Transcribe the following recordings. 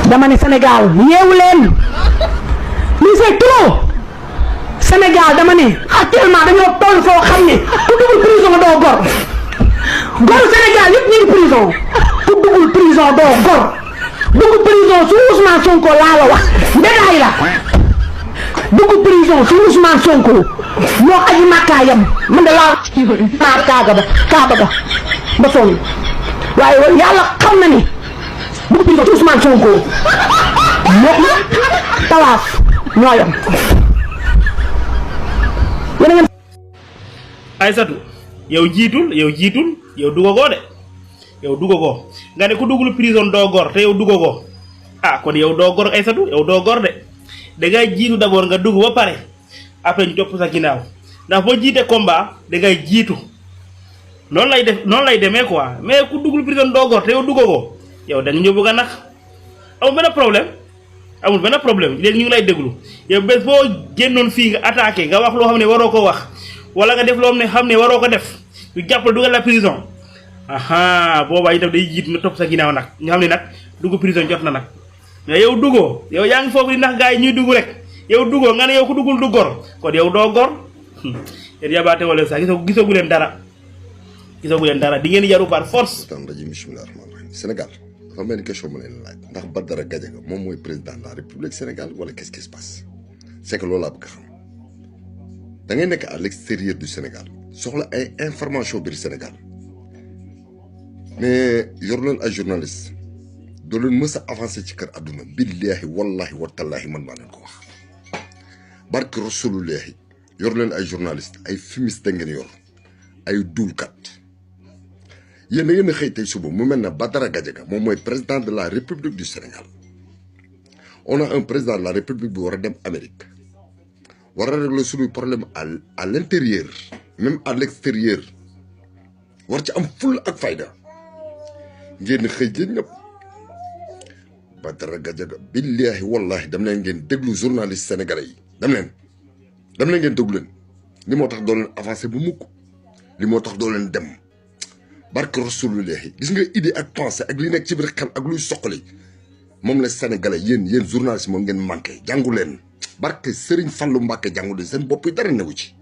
dama ne Sénégal yeewu leen lii c'est trop Sénégal dama ne actuellement dañoo toll foo xam ne ku dugul prison doo gor goru Sénégal yëpp ñu ngi prison ku dugul prison doo gor dugg prison su Ousmane Sonko laa la wax médaille la dugg prison su Ousmane Sonko moo aji màkkaayam man de laa naa kaaba ba sonn waaye yàlla xam na ni dugg prison su Ousmane Sonko moo tawaaf ñoo yam Aïssatou yow jiitul yow dugagoo de yow dugagoo nga ne ku duggul prison doo gor te yow dugagoo kon yow doo gor Aïssatou yow doo gor de dangay jiitu d'abord nga dugg ba pare après ñu topp sa ginnaaw ndax boo jiite combat dangay jiitu noonu lay demee quoi mais ku duggul prison doo gor te yow dugagoo yow da nga ñëw bëgg a nax amul benn problème léegi ñu ngi lay déglu yow bés boo génnoon fii nga attaqué nga wax loo xam ne waroo ko wax wala nga def loo xam ne waroo ko def ñu jàppal dugal la prison boobaa itam day jiit nga topp sa ginnaaw nag ñu xam ne nag dugg prison jot na nag mais yow duggoo yow yaa ngi foofu di nax gars yi ñuy dugg rek yow duggoo nga ne yow ku duggul du gor kon yow doo gor yéen yabaate wala sax gisagu leen dara di ngeen yaru par force. bismillah rahmaani rahim Sénégal dafa mel ni question mu leen laaj ndax Badara Gadiaga moom mooy président de la République Sénégal wala qu'est-ce qui se passe c'est que loolu laa bëgg xam da ngay nekk à l'extérieur du Sénégal soxla ay information biir Sénégal mais yor leen ay journaliste doo leen mës a avancé ci kër àdduna billahi wallahi watallaahi man maa leen ko wax barke rasulullahi yor leen ay journaliste ay fumiste ngeen yor ay duulkat yéen da ngeen a xëy tey suba mu mel ne Badara Gadiaga moom mooy président de la République du Sénégal on a un président de la République bu war a dem Amérique war a régler suñuy problème à l'intérieur même à l'extérieur war ci am full ak fayda ngeen xëy yéen ñëpp Badara Gadiaga billahi wallahi dem leen ngeen déglu journaliste sénégalais yi dem leen ngeen déglu leen li moo tax doo leen avancé bu mukk li moo tax doo leen dem barke rasulullahi gis nga idée ak pensée ak li nekk ci biir xel ak luy soqali moom la sénégalais yéen journaliste moom ngeen manqué jàngu leen barke Serigne Fallou Mbacké jàngu leen seen bopp yi dara newu ci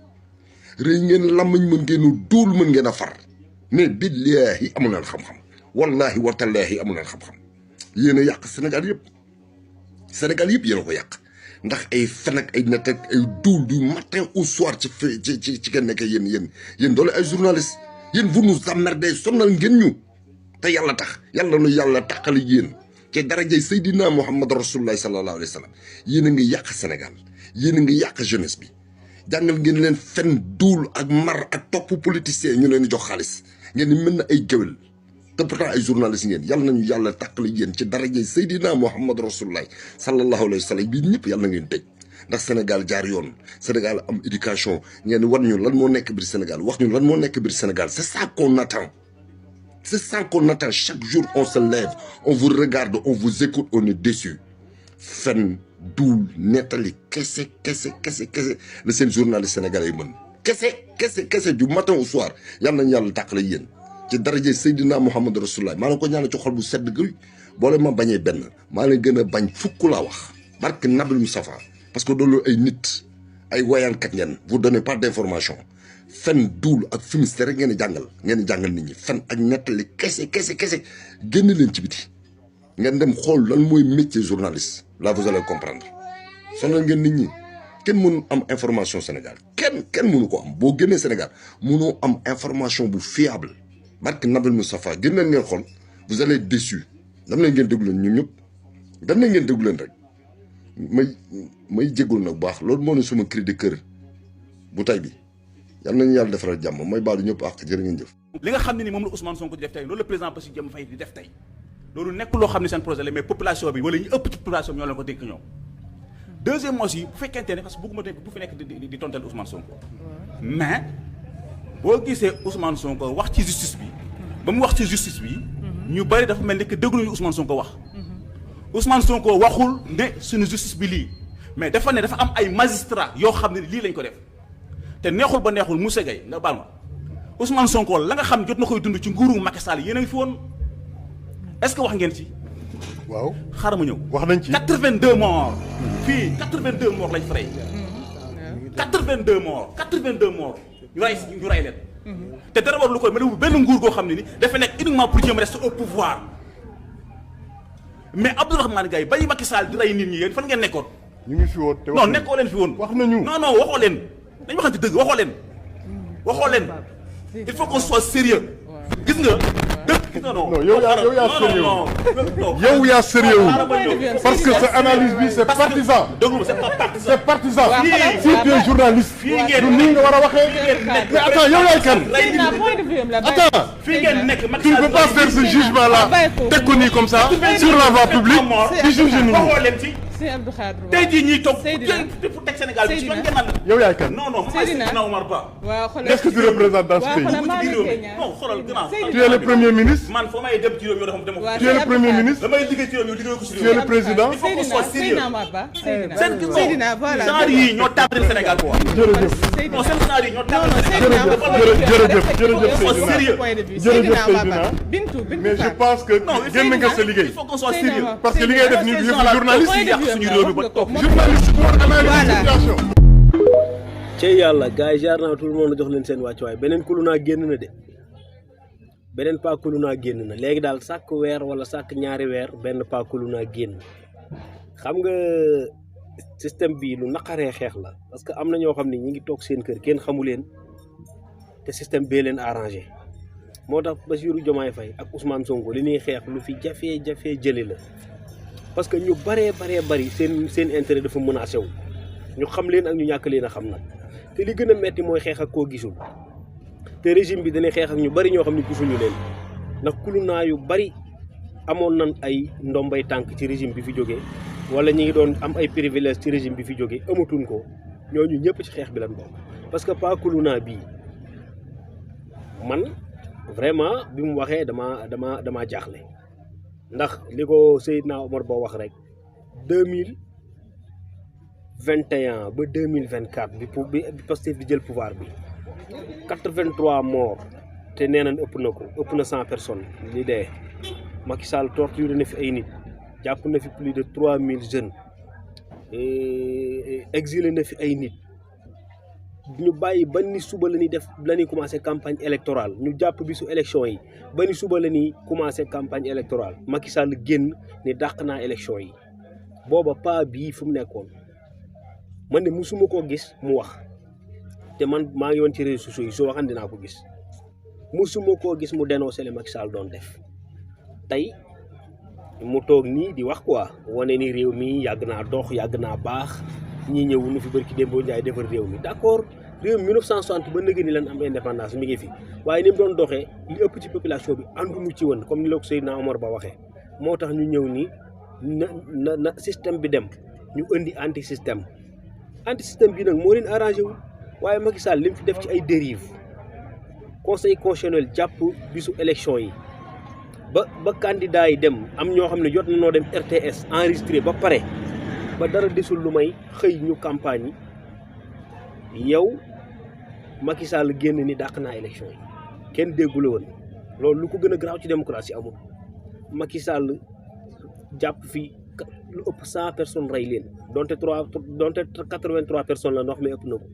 rëy ngeen làmmiñ mën ngeen a duul mën ngeen a far mais billahi amu leen xam-xam wallahi watallaahi amu leen xam-xam yéen a yàq Sénégal yëpp yéen a ko yàq ndax ay fen ak ay net ak ay duul du matin au soir ci kenn nekk yéen doole ay journaliste yéen vous nous emmerdez sonnal ngeen ñu te yàlla tax yàlla nu yàlla taxali yéen ci darajay Seydina Muhammad Rasulullah sallallahu alayhi wa sallam yéen a ngi yàq Sénégal yéen a ngi yàq jeunesse bi jàngal ngeen leen fen duul ak mar ak topp politiciens ñu leen di jox xaalis ngeen mën na ay géwél te pourtant ay journalistes ngeen yàlla nañu yàlla tàqali yéen ci darajay Seydina Muhammad Rasulullah sallallahu alayhi wa sallam bii ñëpp yàlla na ngeen tëj ndax Sénégal jaar yoon Sénégal am éducation ngeen war ñu lan moo nekk biir Sénégal wax ñu lan moo nekk biir Sénégal c'est ça qu'on attend chaque jour on se lève on vous regarde on vous écoute on est déçu fen duul nettali kese la seen journaliste sénégalais yi mën kese du matin au soir yàlla nañu yàlla tàqale yéen ci daraje Seydina Muhammad Rasulullah maa ngi ko ñaanal ci xol bu sedd gëy boole ma bañee benn maa leen gën a bañ fukk laa wax barke Nabil Moustapha parce que doolu ay nit ay wayaankat ngeen vous donnez pas d'information fen duul ak fumiste rek ngeen di jàngal nit ñi fen ak nettali kese génn leen ci biti ngeen dem xool lan mooy métier journaliste là vous allez comprendre sonal ngeen nit ñi kenn mënu am information Sénégal kenn mënu ko am boo génnee Sénégal mënoo am information bu fiable barke Nabil Moustapha génn leen ngeen xool vous allez déçu dam leen ngeen déglu leen ñun ñëpp dam leen ngeen déglu leen rek may jégalu nag bu baax loolu moo ne suma cri de cœur bu tay bi yal nañu yàlla defaral jàmm may baalu ñëpp ak jërë ngeen jëf. li nga xam ne ni moom la Ousmane Sonko di def tey loolu la président Bassirou Diomaye Faye di def tey loolu nekk loo xam ne seen projet la mais population bi wala ñu ëpp ci population bi ñoo leen ko dénk ñoom. deuxième aussi bu fekkente ne parce que bëgguma bu fi nekk di tontal Ousmane Sonko mais boo gisee Ousmane Sonko wax ci justice bi ba mu wax ci justice bi ñu bari dafa mel ni que dégluñu Ousmane Sonko wax Ousmane Sonko waxul ne suñu justice bi lii mais dafa ne dafa am ay magistrats yoo xam ne lii lañ ko def te neexul ba neexul Moussa Gueye nga baal ma Ousmane Sonko la nga xam jot na koy dund ci nguuru Macky Sall yéen a ngi fi woon est-ce que wax ngeen ci. waaw xaaral ma ñëw. wax nañ ci 82 morts. fii 82 morts lañ fa rey. 82 morts 82 morts ñu rey leen. te dara war lu koy mel ni benn nguur goo xam ne ni dafa nekk uniquement pour jéem rester au pouvoir mais Abdourahmane Gaye bàyyi Macky Sall di rey nit ñi yéen fan ngeen nekkoon. ñu ngi fi woon te non nekkoo leen fi woon. wax nañu non waxoo leen dañu waxante dëgg waxoo leen. il faut qu'on soit sérieux gis nga. non yow yaa sérieux yow yaa sérieux parce que sa analyse bi c'est partisan. déglu c'est pas partisan. c'est partisan. si tu es journaliste. du nii nga war a waxee. mais attends yow yaay kan. attends. fii ngeen nekk tu ne peux pas faire ce jugement là teg ko nii comme ça sur la voie publique di juger nit ñi. tey jii ñuy toog pour teg Sénégal bi ci lan ngeen naan. yow yaay kan. non Seydina Omar Ba. est-ce que tu représentes dans ce pays. non xoolal grand. tu es le premier ministre. man foo may dem ci réew mi dama tu es le premier ministre. damay liggéey ci réew mi liggéey ko ci réew mi. tu es le président. il faut qu'on soit sérieux. Seydina voilà genre yi ñoo tardé Sénégal quoi. jërëjëf. non seen genre yi ñoo tardé Sénégal. jërëjëf Seydina Bintu mais je pense que génn nga sa liggéey. il faut qu'on soit sérieux. parce que li ngay def nii du yëfu journaliste yi yàq suñu réew mi ba toog. journaliste pour analyser situation. cey yàlla gars yi jaar naa tout le monde jox leen seen wàccuwaay beneen kulunaa génn na de beneen pas kulunaa génn na léegi daal sàkk weer wala sàkk ñaari weer benn pas kulunaa génn xam nga système bi lu naqaree xeex la parce que am na ñoo xam ne ñi ngi toog seen kër kenn xamu leen te système bee leen arrangé moo tax Bassirou Diomaye Faye ak Ousmane Sonko li ñuy xeex lu fi jafe-jafe jëli la parce que ñu baree bari seen intérêt dafa menacé wu ñu xam leen ak ñu ñàkk leen a xam nag te li gën a metti mooy xeex ak koo gisul te régime bi dañuy xeex ak ñu bari ñoo xam ne gisuñu leen ndax kulunaa yu bari amoon nañ ay ndombay tànk ci régime bi fi jógee wala ñi ngi doon am ay privilège ci régime bi fi jógee amatuñ ko ñooñu ñëpp ci xeex bi lañ bokk parce que pas kulunaa bii man vraiment bi mu waxee dama jaaxle ndax li ko Seydina Omar Ba wax rek 2021 ba 2024 bi Pastef di jël pouvoir bi 83 morts te nee nañ ëpp na 100 personnes li dee Macky Sall torturé na fi ay nit jàpp na fi plus de 3000 jeunes exilé na fi ay nit ñu bàyyi ba ni suba la ñuy commencé campagne électorale ñu jàpp bi su élection yi ba ni suba la ñuy commencé campagne électorale Macky Sall génn ni dàq naa élection yi booba pas bii fu mu nekkoon man de musuma koo gis mu wax te man maa ngi woon ci réseaux sociaux yi soo waxan dinaa ko gis musuma koo gis mu dénoncé le Macky Sall doon def tey mu toog nii di wax quoi wane ni réew mi yàgg naa dox yàgg naa baax ñi ñëw nu fi barki Dembo Ndiaye defar réew mi d'accord réew mi 1960 ba nëgë ni lan am indépendance mi ngi fi waaye ni mu doon doxee li ëpp ci population bi ànduñu ci woon comme ni la ko Seydina Omar Ba waxee moo tax ñu ñëw ni na système bi dem ñu indi anti système bi nag moo leen arrangé wu waaye Macky Sall li mu fi def ci ay dérive conseil constitutionnel jàpp bisu élection yi ba candidat yi dem am ñoo xam ne jot na noo dem RTS enregistré ba pare ba dara desul lu may xëy ñu campagne yi yow Macky Sall génn ni dàq naa élection yi kenn déggu la woon loolu lu ko gën a garaaw ci démocratie amul Macky Sall jàpp fi lu ëpp 100 personnes rey leen donte 83 personnes la ndox mi ëpp na ko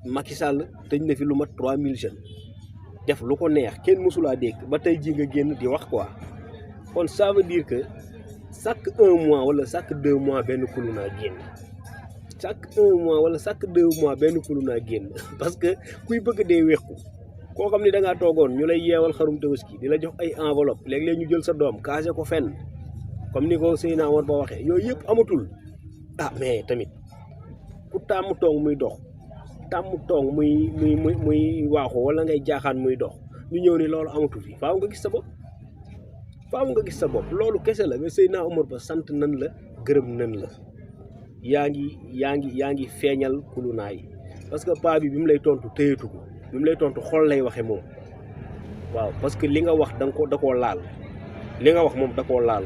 Macky Sall tëj na fi lu mat 3000 jeunes def lu ko neex kenn mësulaa dégg ba tey ji nga génn di wax quoi kon ça veut dire que chaque 1 mois wala chaque 2 mois benn kulunaa génn chaque 1 mois wala chaque 2 mois benn kulunaa génn parce que kuy bëgg dee wéqu koo xam ne da ngaa toogoon ñu lay yeewal xarum tabaski di la jox ay enveloppe léeg-léeg ñu jël sa doom casé ko fenn comme ni ko Seydina Omar Ba waxee yooyu yëpp amatul mais tamit ku tàmm toog muy dox tàmm toog muy waaxu wala ngay jaaxaan muy dox ñu ñëw ni loolu amatu fi faaw nga gis sa bopp loolu kese la mais Seydina Omar Ba sant nan la gërëm nan la yaa ngi feeñal kulunaa yi parce que paa bi mu lay tontu téyetu ko bi mu lay tontu xol lay waxe moom waaw parce que li nga wax da koo laal li nga wax moom da koo laal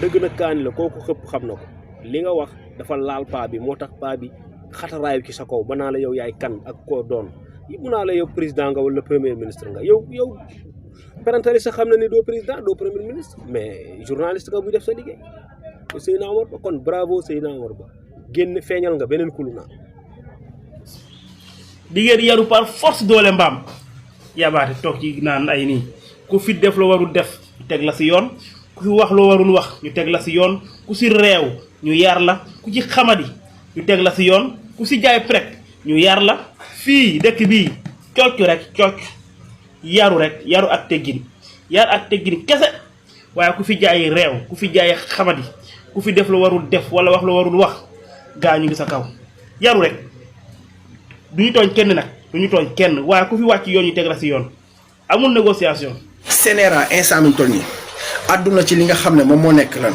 dëgg na kaani la kooku xëpp xam na ko li nga wax dafa laal paa bi moo tax paa bi xataraayu ci sa kaw ba naa la yow yaay kan ak koo doon mu naa la yow président nga wala premier ministre nga yow parentaliste sax xam na ni doo président doo premier ministre mais journaliste nga buy def sa liggéey Seydina Omar Ba kon bravo Seydina Omar Ba génn feeñal nga beneen kuluna. di ngeen yaru par force doole mbaam yabaate toog ci naan ay nii ku fi def loo warul def ñu teg la si yoon ku fi wax loo warul wax ñu teg la si yoon ku si réew ñu yar la ku ci xamadi ñu teg la si yoon ku si jaay prek ñu yar la fii dëkk bii cocc rek cocc yaru rek yaru ak teggin yar ak teggin kese waaye ku fi jaay réew ku fi jaay xamadi ku fi def lu warul def wala wax lu warul wax gaa ñu ngi sa kaw yaru rek du ñu tooñ kenn nag du ñu tooñ kenn waaye ku fi wàcc yoon ñu teg la si yoon amul négociation. CNRA instant mi toll nii àdduna ci li nga xam ne moom moo nekk lan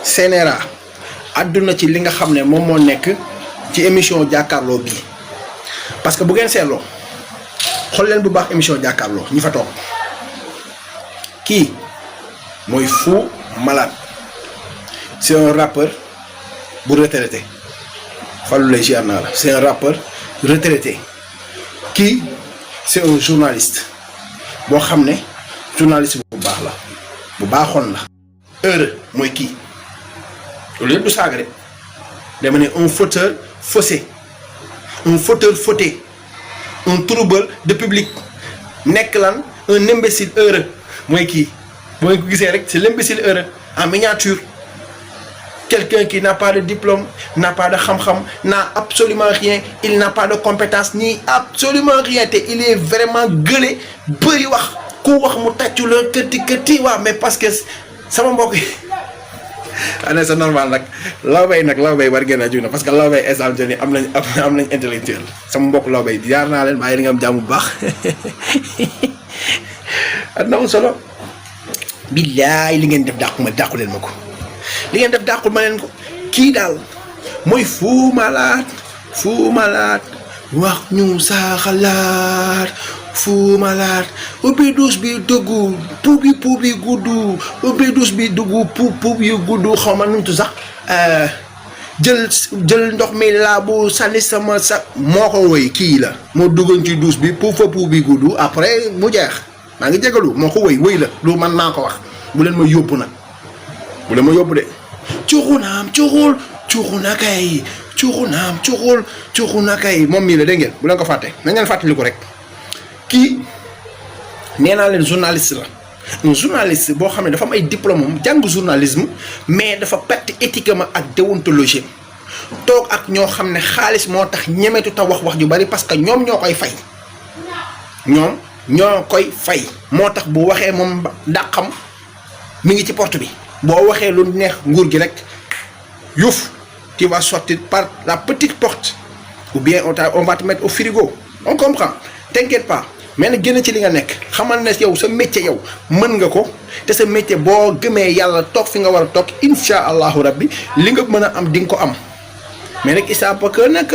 CNRA àdduna ci li nga xam ne moom moo nekk ci émission jàkkaarloo bii parce que bu ngeen seetloo xool leen bu baax émission jàkkaarloo ñi fa toog kii mooy Fou Malade c'est un rappeur bu retraité Fallou lay ziar naa la c'est un rappeur retraité kii c'est un journaliste boo xam ne journaliste bu baax la bu baaxoon la heure mooy kii loolu yëpp du saaga de dama ne un fauteur faussé un fauteur fauté un trouble de public nekk lan un imbécile heureux mooy kii boo ko gisee rek c'est l'imbécile heureux en miniature quelqu'un qui n'a pas de diplôme n'a pas de xam-xam n'a absolument rien il n'a pas de compétence ni absolument rien te il est vraiment gueulé bëri wax ku wax mu tàccu la këtti waaw mais parce que sama mbokk yi ana c'est normal nag lawbay war ngeen a jug na parce que lawbay exemple ni am nañ intellectuel sama mbokk lawbay jaar naa leen bàyyi li nga am jàmm bu baax adna am solo billaay li ngeen def dàqu leen ma ko li ngeen def dàqul ma leen ko kii daal mooy Fou Malade wax ñu sa xalaat Fou Malade ubbi douche bi dugg puubi guddu ubbi douche bi dugg puub yu guddu xaw ma nu mu sax jël ndox mi laa bu sànni sama sa moo ko woy kii la moo duggoon ci douche bi puubi guddu après mu jeex maa ngi jégalu moo ko woy la lu man maa ko wax bu leen ma yóbbu nag bu leen ma yóbbu de cuxunaam cuxul na kay moom mii la dégg ngeen bu leen ko fàtte nañ leen fàttali ko rek kii nee naa leen journaliste la un journaliste boo xam ne dafa am ay diplôme am jàng journalisme mais dafa perte éthique ma ak déontologie toog ak ñoo xam ne xaalis moo tax ñemetu ta wax ju bari parce que ñoom ñoo koy fay moo tax bu waxee moom dàqam mi ngi ci porte bi boo waxee lu neex nguur gi rek yuuf tu vas sortir par la petite porte ou bien on va te mettre au frigo on comprend t'inquiète pas mais nag génn ci li nga nekk xamal ne yow sa métier yow mën nga ko te sa métier boo gëmee yàlla toog fi nga war a toog insha allahu rabbi li nga mën a am di nga ko am mais nag il faut que nag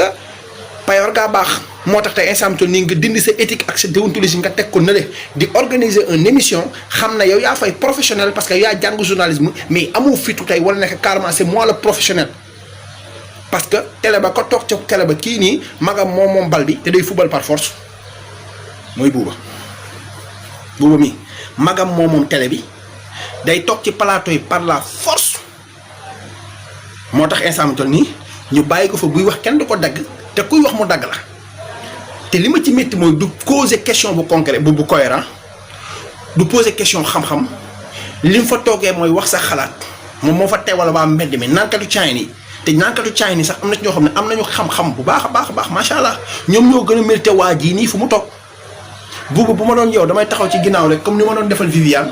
payoor gaa baax moo tax tey instant nii nga dindi sa éthique ak sa déontologie nga teg ko nële di organiser une émission xam na yow yaa fay professionnel parce que yaa jàng journalisme mais amoo fitu tey wala nekk carrément c'est moi le professionnel parce que télé ba ko toog ca télé ba kii nii magam moom bal bi te day football par force mooy buuba mi magam moom télé bi day toog ci plateau yi par la force moo tax instant nii ñu bàyyi ko fa buy wax kenn du ko dagg te kuy wax mu dagg la te li ma ci métti mooy du poser question bu concret bu cohérent du poser question xam-xam li mu fa toogee mooy wax sa xalaat moom moo fa teewal waa mbedd mi naankatu caay yi te naankatu caay ni sax am na ci ñoo xam ne am nañu xam-xam bu baax a baax macha allah ñoom ñoo gën a mérité waa jii nii fu mu toog buuba bu ma doon yow damay taxaw ci ginnaaw rek comme ni ma doon defal Viviane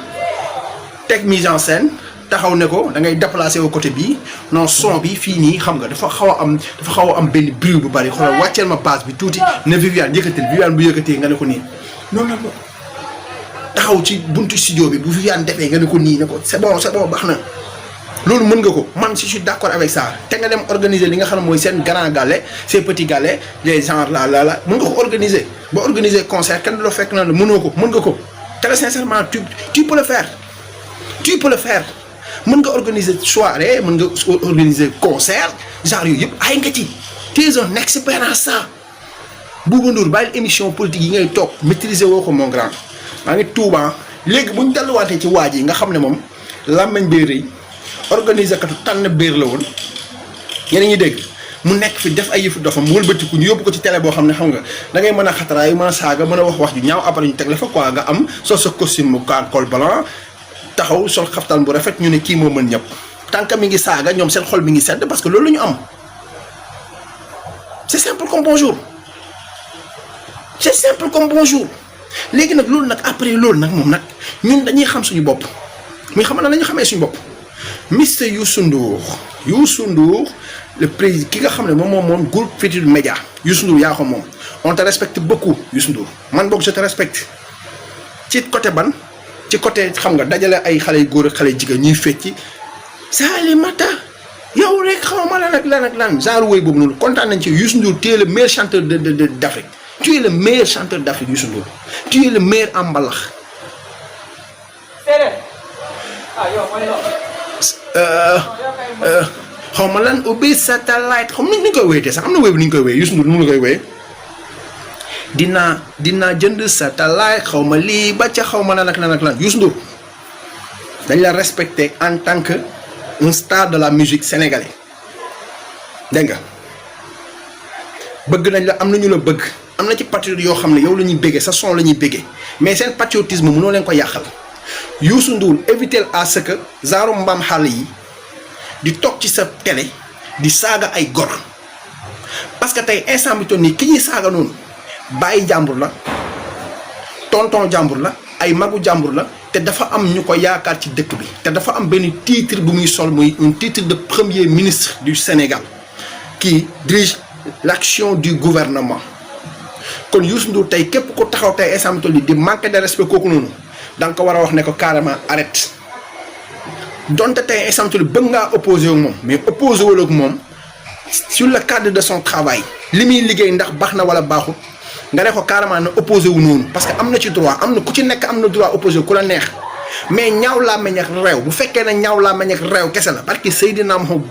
teg mise en scène taxaw ne ko da ngay déplacé au côté bii non son bi fii nii xam nga dafa xaw a am benn bruit bu bari xoolal wàcceel ma base bi tuuti ne Viviane yëkkatil Viviane bu yëkkatee nga ne ko nii non taxaw ci buntu studio bi bu Viviane defee nga ne ko nii ne ko c'est bon baax na loolu mën nga ko man je suis d'accord avec ça te nga dem organiser li nga xam ne mooy seen grand galet ces petits galets les genres là mën nga ko organiser ba organiser concert kenn du la fekk na mënoo ko mën nga ko très sincèrement tu peux le faire mën nga organiser soirée mën nga organiser concert genre yooyu yëpp ay nga ci tu es un expert en ça Bouba Ndour bàyyil émission politique yi ngay toog maîtriser woo ko mon grand maa ngi Touba léegi bu ñu delluwaatee ci waaj yi nga xam ne moom làmmeñ bee rëy organiser katu tànn béer la woon yéen a ngi dégg mu nekk fi def ay yëfu dofam mu wëlbatiku ñu yóbbu ko ci télé boo xam ne xam nga da ngay mën a xataraayu mën a saaga mën a wax ju ñaaw après ñu teg la fa quoi nga am sol sa costume mu col blanc taxaw sol xaftaan bu rafet ñu ne kii moo mën ñëpp tànk mi ngi saaga ñoom seen xol mi ngi sedd parce que loolu la ñu am c'est simple comme bonjour c'est simple comme bonjour léegi nag loolu nag après loolu nag moom nag ñun dañuy xam suñu bopp muy xam na la ñu xamee suñu bopp Mister Youssou Ndour le président ki nga xam ne moom groupe Futurs Médias Youssou Ndour yaa ko moom on te respecte beaucoup Youssou Ndour man boog je te respecte ci côté ban ci côté xam nga dajale ay xale yu góor ak xale yu jigéen ñuy fecci Salimata yow rek xaw ma lan ak lan genre woy boobu noonu kontaan nañ ci Youssou Ndour tu es le meilleur chanteur d'Afrique tu es le meilleur chanteur d'Afrique Youssou Ndour tu es le meilleur en mbalax xaw ma lan ubbi satellite xam nañ ni ñu koy wéytee sax am na wéy bi ni ñu koy wéy Youssou Ndour nu mu la koy wéy dinaa jënd satellite xaw ma lii ba ca xaw ma lan ak lan Youssou Ndour dañ la respecté en tant que un star de la musique sénégalaise dégg nga bëgg nañ la am na ñu la bëgg am na ci patriote yoo xam ne yow la ñuy béggee sa son la ñuy béggee mais seen patriotisme mënoo leen ko yàqal Youssou Ndour éviter à ce que genre mbaam xàll yi di toog ci sa télé di saaga ay gor parce que tey instant bi toon nii ki ñuy saaga noonu bàyyi jàmbur la tonton jàmbur la ay magu jàmbur la te dafa am ñu ko yaakaar ci dëkk bi te dafa am benn titre bu muy sol muy un titre de premier ministre du Sénégal qui dirige l'action du gouvernement kon Youssou Ndour tey képp ko taxaw tey instant bi toon nii di manquer de respect kooku noonu da nga ko war a wax ne ko carrément arrête donte tey instant bi bëgg ngaa opposé wu moom mais opposé wala ak moom sur le cadre de son travail li muy liggéey ndax baax na wala baaxut nga ne ko carrément na opposé wu noonu parce que am na ci droit am na ku ci nekk am na droit opposé ku la neex mais ñaaw laa meñ ak réew bu fekkee ne ñaaw laa meñ ak réew kese la parce que Seydina Mohamed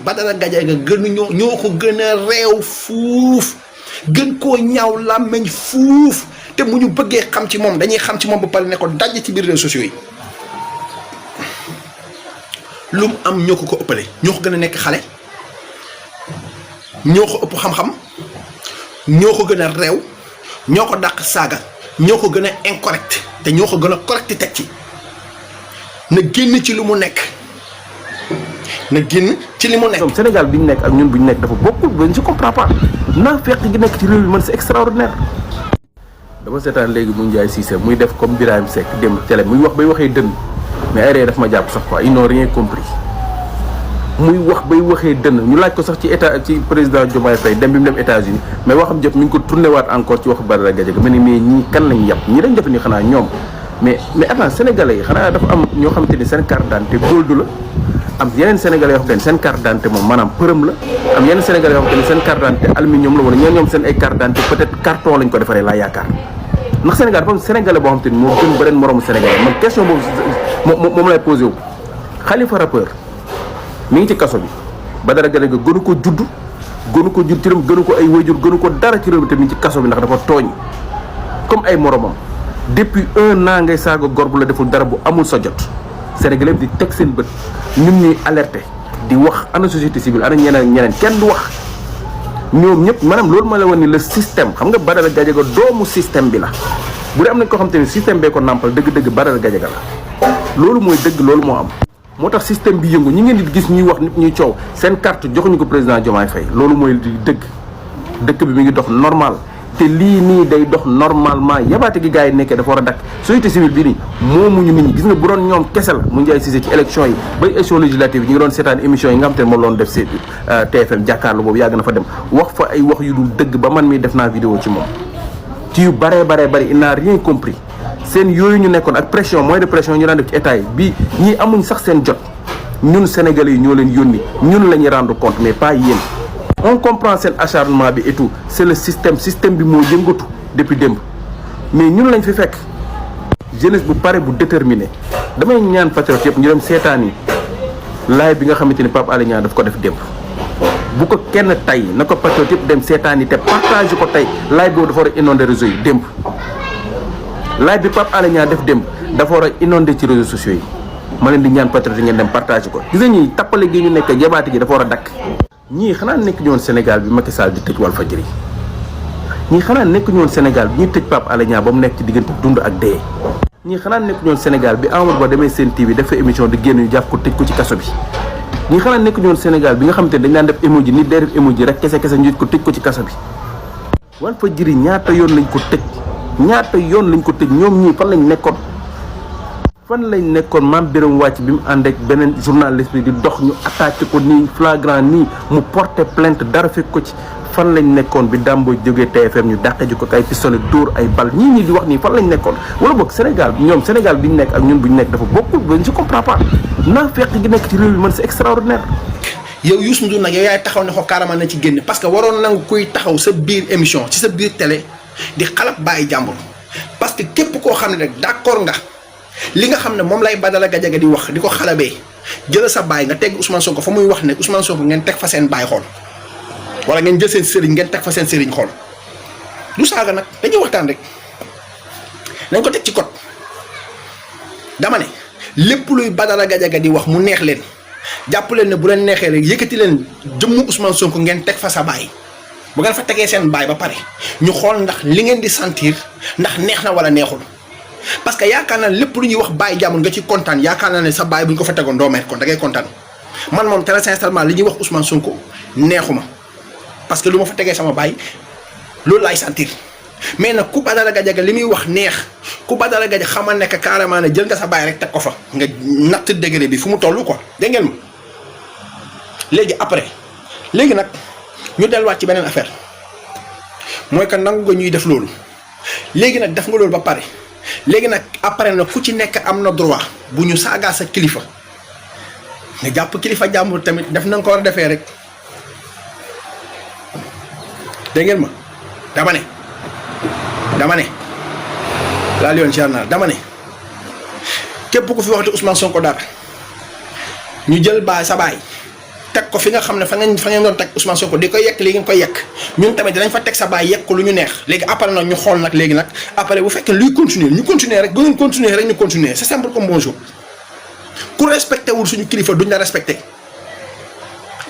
Badara Gadiaga ñoo ko gën a réew fuuf gën koo ñaaw laa meñ fuuf te mu ñu bëggee xam ci moom dañuy xam ci moom ba pare ne ko daj ci biir réseaux sociaux yi lu mu am ñoo ko ëppale ñoo ko gën a nekk xale ñoo ko ëpp xam-xam ñoo ko gën a réew ñoo ko dàq saaga ñoo ko gën a incorrect te ñoo ko gën a correct teg ci na génn ci lu mu nekk na génn ci li mu nekk. donc Sénégal bi ñu nekk ak ñun bu ñu nekk dafa bokkul ba je comprends pas naa fekk gi nekk ci réew mi man c'est extraordinaire. dama seetaan léegi mu Ndiaye Cissé muy def comme Birahim Seck dem télé muy wax bay waxee dënn mais ay ree daf ma jàpp sax quoi ils n'ont rien compris muy wax bay waxee dënn ñu laaj ko sax ci état ci président Diomaye Faye dem bi mu dem États-Unis mais waxam jot mi ngi ko tourné waat encore ci waxu Badara Gadiaga ma ne mais ñii kan lañ yàpp ñii dañ def ni xanaa ñoom mais attends sénégalais yi xanaa dafa am ñoo xamante ni seen carte d'identité gold la am yeneen sénégalais yoo xamante ni seen carte d'identité moom maanaam përëm la am yeneen sénégalais yoo xamante ni seen carte d'identité aluminium la wala ñoom seen ay carte d'identité peut-être carton lañ ko defaree laa yaakaar ndax Sénégal dafa am sénégalais boo xamante ni moo gën beneen moromu sénégalais man question boobu moom lay posé wu Khalifa rappeur mi ngi ci kaso bi Badara Gadiaga gënu ko judd ci réew gënu ko ay wayjur gënu ko dara ci réew mi te mi ngi ci kaso bi ndax dafa tooñ comme ay moromam depuis 1 an ngay saaga gor bu la deful dara bu amul sa jot sénégalais di teg seen bët ñun ñuy alerté di wax ana société civile ana ñeneen kenn du wax ñoom ñëpp maanaam loolu ma la woon ni le système xam nga Badara Gadiaga doomu système bi la bu dee am nañ ko xam te ni système bee ko nàmpal dëgg-dëgg Badara Gadiaga la loolu mooy dëgg loolu moo am moo tax système bi yëngu ñi ngeen di gis ñuy wax nit ñuy coow seen carte joxuñu ko président Diomaye Faye loolu mooy dëgg bi mi ngi dox normal te lii nii day dox normalement yabaate gi gars yi nekkee dafa war a dakk société civile bi nii moomuñu nit ñi gis nga bu doon ñoom kese la mu Ndiaye Cissé ci élection yi ba élection législative yi ñu ngi doon seetaan émission yi nga xam te ne moom loon def si TFM jàkkaarloo boobu yàgg na fa dem wax fa ay wax yu dul dëgg ba man mii def naa vidéo ci moom ci yu baree il n'a rien compris seen yooyu ñu nekkoon ak pression moyen de pression ñu daan def ci état yi bii ñii amuñ sax seen jot ñun sénégalais yi ñoo leen yónni ñun la ñuy rendre compte mais pas yéen on comprend seen acharnement bi et tout c'est le système bi moo yëngatu depuis démb mais ñun lañ fi fekk jeunesse bu pare bu déterminé damay ñaan patriote yëpp ñu dem seetaan yi live bi nga xamante ni Pape Alé Niang daf ko def démb bu ko kenn tay na ko patriote yëpp dem seetaani te partage ko tey live boobu dafa war a inonder réseau yi démb live bi Pape Alé Niang def démb dafa war a inonder ci réseaux sociaux yi ma leen di ñaan patriote yi ngeen dem partage ko gis nga ñi tappale gi ñu nekk jabaate gi dafa war a dakk ñii xanaa nekk ñu woon Sénégal bi Macky Sall di tëj Walfadjri ñii xanaa nekk ñu woon Sénégal bi ñuy tëj Pape Alé Niang ba mu nekk ci diggante dund ak dee ñii xanaa nekk ñu woon Sénégal bi Amadou Ba demee Sen TV def fa émission di génn ñu jàpp ko tëj ko ci kaso bi ñii xanaa nekk ñu woon Sénégal bi nga xamante ne dañ daan def emoji nit day def emoji rek kese ñu ko tëj ko ci kaso bi Walfadjri ñaata yoon lañ ko tëj ñoom ñii fan lañ nekkoon Mame Birame Wathie bi mu ànd ak beneen journaliste bi di dox ñu attaqué ko nii flagrant nii mu porté plainte dara fekk ko ci fan lañ nekkoon bi Dambo jógee TFM ñu dàqe ji ko ay pistolet dóor ay bal ñii di wax nii fan lañ nekkoon wala boog Sénégal ñoom Sénégal bi ñu nekk ak ñun bu ñu nekk dafa bokkul ba je comprends pas naa fekk gi nekk ci réew mi man c'est extraordinaire. yow Youssou Ndour nag yow yaay taxaw ne ko carrément na ci génn parce que waroon nangu kuy taxaw sa biir émission ci sa biir télé di xalab bàyyi jàmbur parce que képp koo xam ne rek d'accord nga li nga xam ne moom lay Badara Gadiaga di wax di ko xalabee jël sa baay nga teg Ousmane Sonko fa muy wax ne Ousmane Sonko ngeen teg fa seen baay xool wala ngeen jël seen sëriñ ngeen teg fa seen sëriñ xool du saaga nag dañuy waxtaan rek nañ ko teg ci code dama ne lépp luy Badara Gadiaga di wax mu neex leen jàpp leen ne bu leen neexee rek yëkkati leen jëmmu Ousmane Sonko ngeen teg fa sa baay bu ngeen fa tegee seen baay ba pare ñu xool ndax li ngeen di sentir ndax neex na wala neexul. parce que yaakaar naa lépp lu ñuy wax bàyyi jàmm nga ci kontaan yaakaar naa ne sa bàyyi bu ñu ko fa tegoon doo mer kon da ngay kontaan man moom très sincèrement li ñuy wax Ousmane Sonko neexuma parce que lu ma fa tegee sama bàyyi loolu laay sentir mais nag ku Badara Gadiaga li muy wax neex ku Badara Gadiaga xamal ne que carrément ne jël nga sa bàyyi rek teg ko fa nga natt degré bi fu mu toll quoi dégg ngeen ma léegi après léegi nag ñu delluwaat ci beneen affaire mooy que nangu nga ñuy def loolu léegi nag def nga loolu ba pare. léegi nag après nag ku ci nekk am na droit bu ñu saagaa sa kilifa nga jàpp kilifa jàmbur tamit def na nga ko war a defee rek dégg ngeen ma dama ne laa liyoon journal dama ne képp ku fi waxati Ousmane Sonko dara ñu jël baay sa baay teg ko fi nga xam ne fa ngeen doon teg Ousmane Sonko di ko yekk li ngeen koy yekk ñun tamit dinañ fa teg sa baay yekk ko lu ñu neex léegi après nag ñu xool nag léegi nag après bu fekkee luy continuer ñu continuer rek bu ngeen continuer rek ñu continuer c'est simple comme bonjour ku respecté wul suñu kilifa duñ la respecté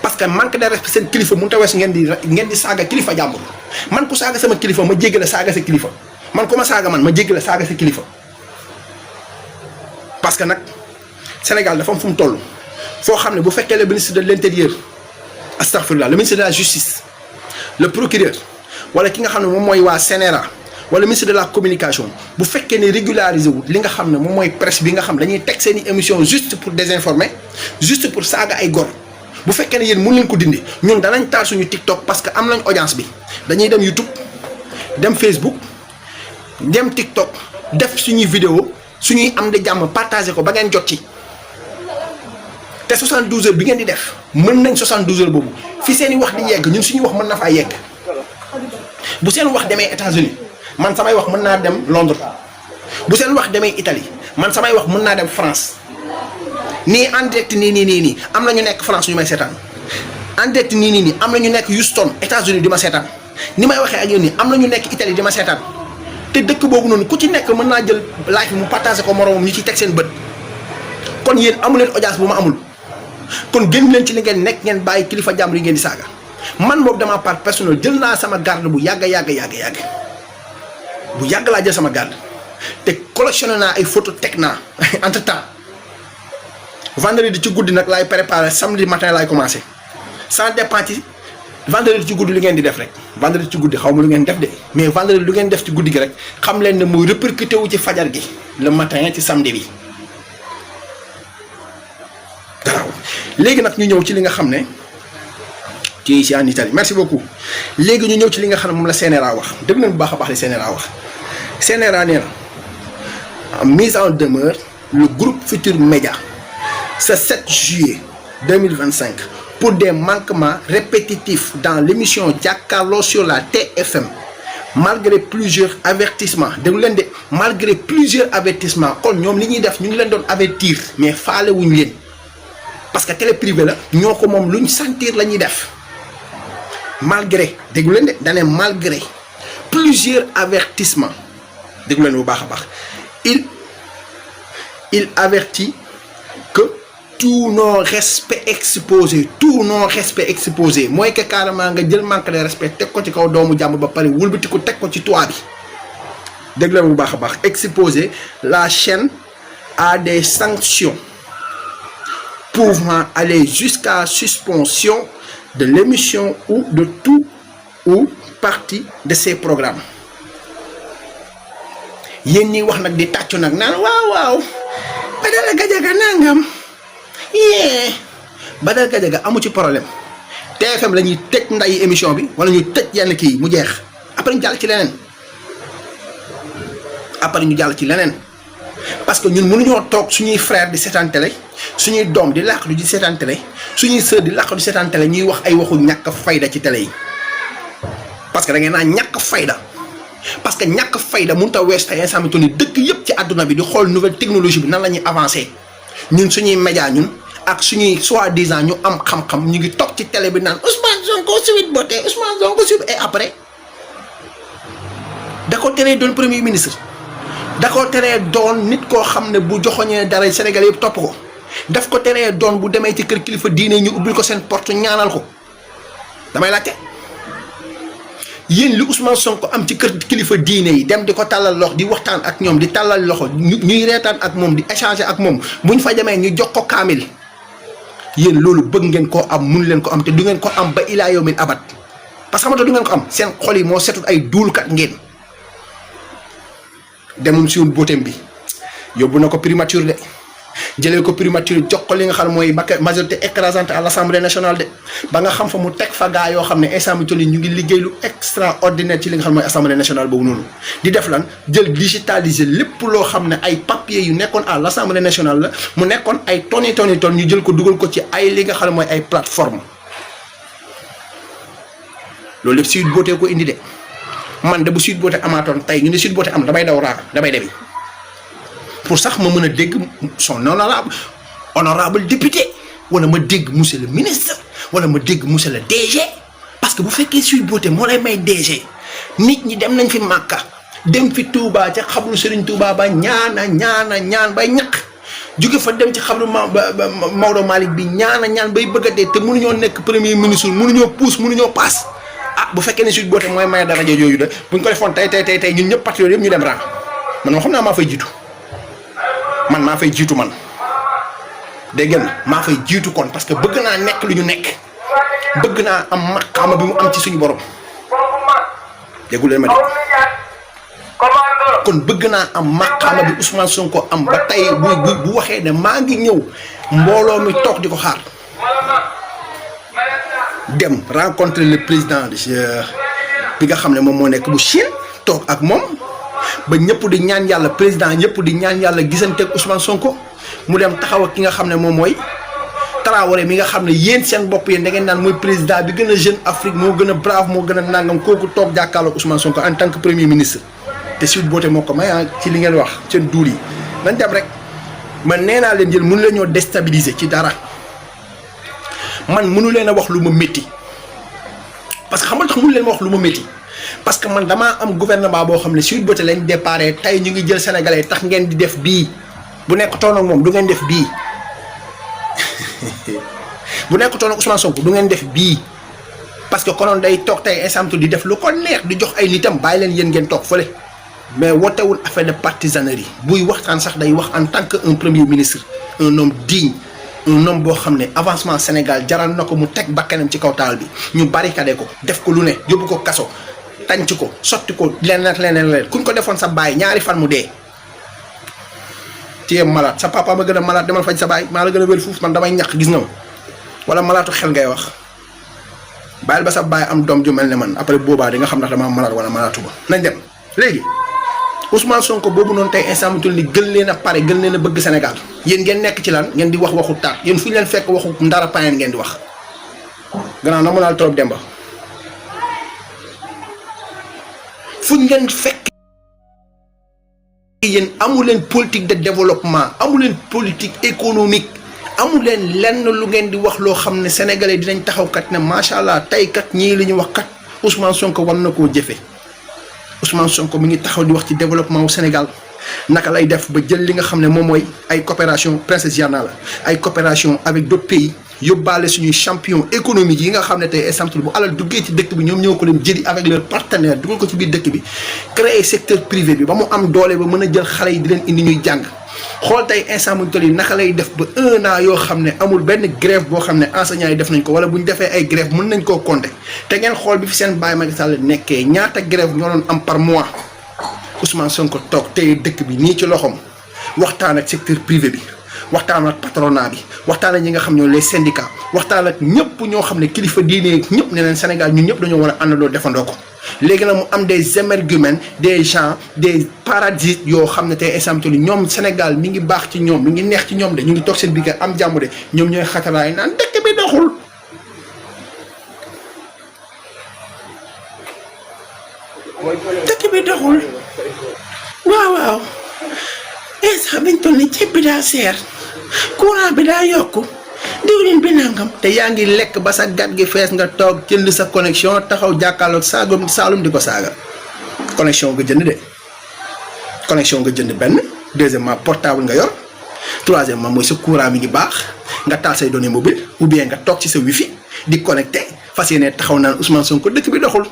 parce que manque de respect seen kilifa mënut a weesu ngeen di saaga kilifa jàmbur man ku saaga sama kilifa ma jéggale saaga sa kilifa man ku ma saaga man ma jéggale saaga sa kilifa parce que nag Sénégal dafa am fu mu toll foo xam ne bu fekkee le ministre de l'intérieur astaghfirullah le ministre de la justice le procureur wala ki nga xam ne moom mooy waa CNRA wala ministre de la communication bu fekkee ne régularisé wul li nga xam ne moom mooy presse bi nga xam dañuy teg seen i émission juste pour désinformer juste pour saaga ay gor bu fekkee ne yéen mun leen ko dindi ñun danañ taal suñu TikTok parce que am nañ audience bi dañuy dem YouTube dem Facebook dem TikTok def suñuy vidéo suñuy am di jàmm partager ko ba ngeen jot ci te 72 heures bi ngeen di def mën nañ 72 heures boobu fi seen i wax di yegg ñun suñuy wax mën na faa yegg bu seen wax demee États-Unis man samay wax mën naa dem Londres bu seen wax demee Italie man samay wax mën naa dem France nii en direct nii am na ñu nekk France ñu may seetaan en direct nii am na ñu nekk Houston États-Unis di ma seetaan ni may waxee ak yéen nii am na ñu nekk Italie di ma seetaan te dëkk boobu noonu ku ci nekk mën naa jël live mu partagé ko moromam ñu ci teg seen bët kon yéen amu leen audience bu ma amul kon génn leen ci li ngeen nekk ngeen bàyyi kilifa jàmbur yi ngeen di saaga man boobu dama part personnel jël naa sama garde bu yàgg bu yàgg laa jël sama garde te collectionné naa ay photo teg naa entre temps vendredi ci guddi nag laay préparé samedi matin laay commencé sans dépend ci vendredi ci guddi li ngeen di def rek vendredi ci guddi xaw ma lu ngeen def de mais vendredi lu ngeen def ci guddi gi rek xam leen ne muy répercuté wu ci fajar gi le matin ci samedi bi waaw léegi nag ñu ñëw ci li nga xam ne ci en Italie merci beaucoup léegi ñu ñëw ci li nga xam ne moom la CNRA wax dégg nañ bu baax a baax li CNRA wax CNRA nee na mise en demeure le groupe Futurs Médias ce 7 juillet 2025 pour des manquements répétitifs dans l'émission Jàkkaarloo sur la TFM malgré plusieurs avertissements déglu leen de malgré plusieurs avertissements kon ñoom li ñuy def ñu ngi leen doon avertir mais faale wuñ leen parce que télé privé la ñoo ko moom luñ sentir la ñuy def malgré déglu leen de dane malgré plusieurs avertissements déglu leen bu baax a baax il avertit que tout non-respect exposé mooy que carrément nga jël manque de respect teg ko ci kaw doomu jàmm ba pare wëlbati ko teg ko ci toit bi déglu leen bu baax a baax exposer la chaîne à des sanctions pouvant aller jusqu'à suspension de l'émission ou de tout ou partie de ces programmes yéen ñi wax nag di tàccu nag naan waaw Badara Gadiaga nangam Badara Gadiaga amu ci problème TFM la ñuy tëj nday émission bi wala ñu tëj yenn kii mu jeex après ñu jàll ci leneen parce que ñun mënuñoo toog suñuy frère di seetaan télé suñuy doom di làqatu di seetaan télé suñuy sœur di làqatu di seetaan télé ñuy wax ay waxu ñàkk fayda ci télé yi parce que da ngeen naa ñàkk fayda parce que ñàkk fayda mënut a wees tey instant ni dëkk yëpp ci àdduna bi di xool nouvelle technologie bi nan la ñuy avancé ñun suñuy média ñun ak suñuy soi-disant ñu am xam-xam ñu ngi toog ci télé bi naan Ousmane Sonko Sweet Beauté Ousmane Sonko Sweet et après da ko teree doon premier ministre da ko teree doon nit koo xam ne bu joxoñee dara Sénégal yëpp topp ko daf ko teree doon bu demee ci kër kilifa diine ñu ubbil ko seen porte ñaanal ko damay laajte yéen li Ousmane Sonko am ci kër kilifa diine yi dem di ko tàllal loxo di waxtaan ak ñoom di tàllal loxo ñuy reetaan ak moom di échanger ak moom buñ fa demee ñu jox ko kaamil yéen loolu bëgg ngeen koo am mun leen ko am te du ngeen ko am ba ilaa yawmil abad parce que xamante du ngeen ko am seen xol yi moo setul ay duulkat ngeen demum si woon bootem bi yóbbu na ko primature de jëlee ko primature jox ko li nga xam mooy majorité écrasante à l'Assemblée nationale de ba nga xam fa mu teg fa gaa yoo xam ne instant bi ñu ngi liggéey lu extraordinaire ci li nga xam mooy Assemblée nationale boobu noonu di def lan jël digitaliser lépp loo xam ne ay papiers yu nekkoon à l'Assemblée nationale la mu nekkoon ay tonnes ñu jël ko dugal ko ci ay li nga xam ne mooy ay plateforme loolu lépp Sweet Beauté ko indi de man de bu Sweet Beauté amaatoon tey ñu ne Sweet Beauté am damay daw raaka damay debi pour sax ma mën a dégg son honorable député wala ma dégg monsieur le ministre wala ma dégg monsieur le DG parce que bu fekkee Sweet Beauté moo lay may DG nit ñi dem nañ fi Màkka dem fi Touba ca xabru Serigne Touba ba ñaan bay ñaq jóge fa dem ci xabru Maodo Malick bi ñaan bay bëgg a dee te mënuñoo nekk premier ministre mënuñoo puus mënuñoo paas bu fekkee ne Sweet Beauté mooy may dara jooju de buñ ko defoon tey ñun ñëpp patriote yëpp ñu dem ran man xam naa maa fay jiitu man dégg ngeen maa fay jiitu kon parce que bëgg naa nekk lu ñu nekk bëgg naa am maqaama bi mu am ci suñu borom déggu leen ma de kon bëgg naa am maqaama bi Ousmane Sonko am ba tey bu waxee ne maa ngi ñëw mbooloo mi toog di ko xaar dem rencontrer le président bi nga xam ne moom moo nekk bu Chine toog ak moom ba ñëpp di ñaan yàlla président ñëpp di ñaan yàlla gisante ak Ousmane Sonko mu dem taxaw ak ki nga xam ne moom mooy Traoré mi nga xam ne yéen seen bopp yéen da ngeen naan mooy président bi gën a jeune Afrique moo gën a brave moo gën a nangam kooku toog jàkkaarloog Ousmane Sonko en tant que premier ministre te Sweet Beauté moo ko may ci li ngeen wax seen duul yi nañ dem rek man nee naa leen jël mënu leen ñoo déstabiliser ci dara man mënu leen a wax lu ma métti parce que xam nga tax mënu leen ma wax lu ma métti parce que man damaa am gouvernement boo xam ne Sweet Beauté lañ déparé tey ñu ngi jël sénégalais tax ngeen di def bii bu nekk toon ak moom du ngeen def bii bu nekk toon ak Ousmane Sonko du ngeen def bii parce que konoon day toog tey instant di def lu ko neex di jox ay nitam bàyyi leen yéen ngeen toog fële mais wootewul affaire de partisanerie buy waxtaan sax day wax en tant que un premier ministre un homme digne un homme boo xam ne avancement Sénégal jaral na ko mu teg bakkanam ci kaw taal bi ñu barricadé ko def ko lu ne yóbbu ko kaso tànc ko sotti ko leneen ak leneen kuñ ko defoon sa baay ñaari fan mu dee. téye malade sa papa ma gën a malade demal faj sa baay maa la gën a wér fuuf man damay ñàkk gis nga ma wala malaatu xel ngay wax bàyyil ba sa baay am doom ju mel ne man après boobaa di nga xam ndax dama am malade wala malaatu ba nañ dem léegi. Ousmane Sonko boobu noonu tey instant bi ni gën leen a pare gën leen a bëgg Sénégal yéen ngeen nekk ci lan ngeen di wax waxu taat yéen fu ñu leen fekk waxu ndara payen ngeen di wax gannaaw na mu laal trop demba fu ñu leen fekk yéen amu leen politique de développement amu leen politique économique amu leen lenn lu ngeen di wax loo xam ne sénégalais dinañ taxaw kat ne macha allah tey kat ñii li ñu wax kat Ousmane Sonko war na koo jëfe Ousmane Sonko mi ngi taxaw di wax ci développement wu Sénégal naka lay def ba jël li nga xam ne moom mooy ay coopération princesse Diana la ay coopération avec d'autres pays yóbbaale suñuy champion économique yi nga xam ne tey exemple bu alal duggee ci dëkk bi ñoom ñoo ko leen jëli avec leurs partenaires dugal ko ci biir dëkk bi créer secteur privé bi ba mu am doole ba mën a jël xale yi di leen indi ñuy jàng xool tey instant bu ñu toll yi naka lay def ba 1 an yoo xam ne amul benn grève boo xam ne enseignants yi def nañ ko wala bu ñu defee ay grève mën nañ koo compter te ngeen xool bi fi seen baay Macky Sall nekkee ñaata grève ñoo doon am par mois Ousmane Sonko toog tey dëkk bi nii ci loxoom waxtaan ak secteur privé bi waxtaan ak patronat bi waxtaan ak ñi nga xam ñoo les syndicats waxtaan ak ñëpp ñoo xam ne kilifa diine ñëpp ne leen Sénégal ñun ñëpp dañoo war a àndandoo defandoo ko léegi nag mu am des émergumènes des gens des parasites yoo xam ne tey instant bii ñoom Sénégal mi ngi baax ci ñoom mi ngi neex ci ñoom de ñu ngi toog seen biir am jàmm de ñoom ñooy xataraay naan dëkk bi doxul. dëkk bi doxul waaw instant biñ toll nii ceeb bi daa seer courant bi daa yokku diwlin bi nangam te yaa ngi lekk ba sa gat gi fees nga toog jënd sa connexion taxaw jàkkaarloog saagum saalum di ko saaga connexion nga jënd de connexion nga jënd benn deuxièmement portable nga yor troisièmement mooy sa courant mi ngi baax nga taal say données mobile ou bien nga toog ci sa wifi di connecté fas yéene taxaw naan Ousmane Sonko dëkk bi doxul.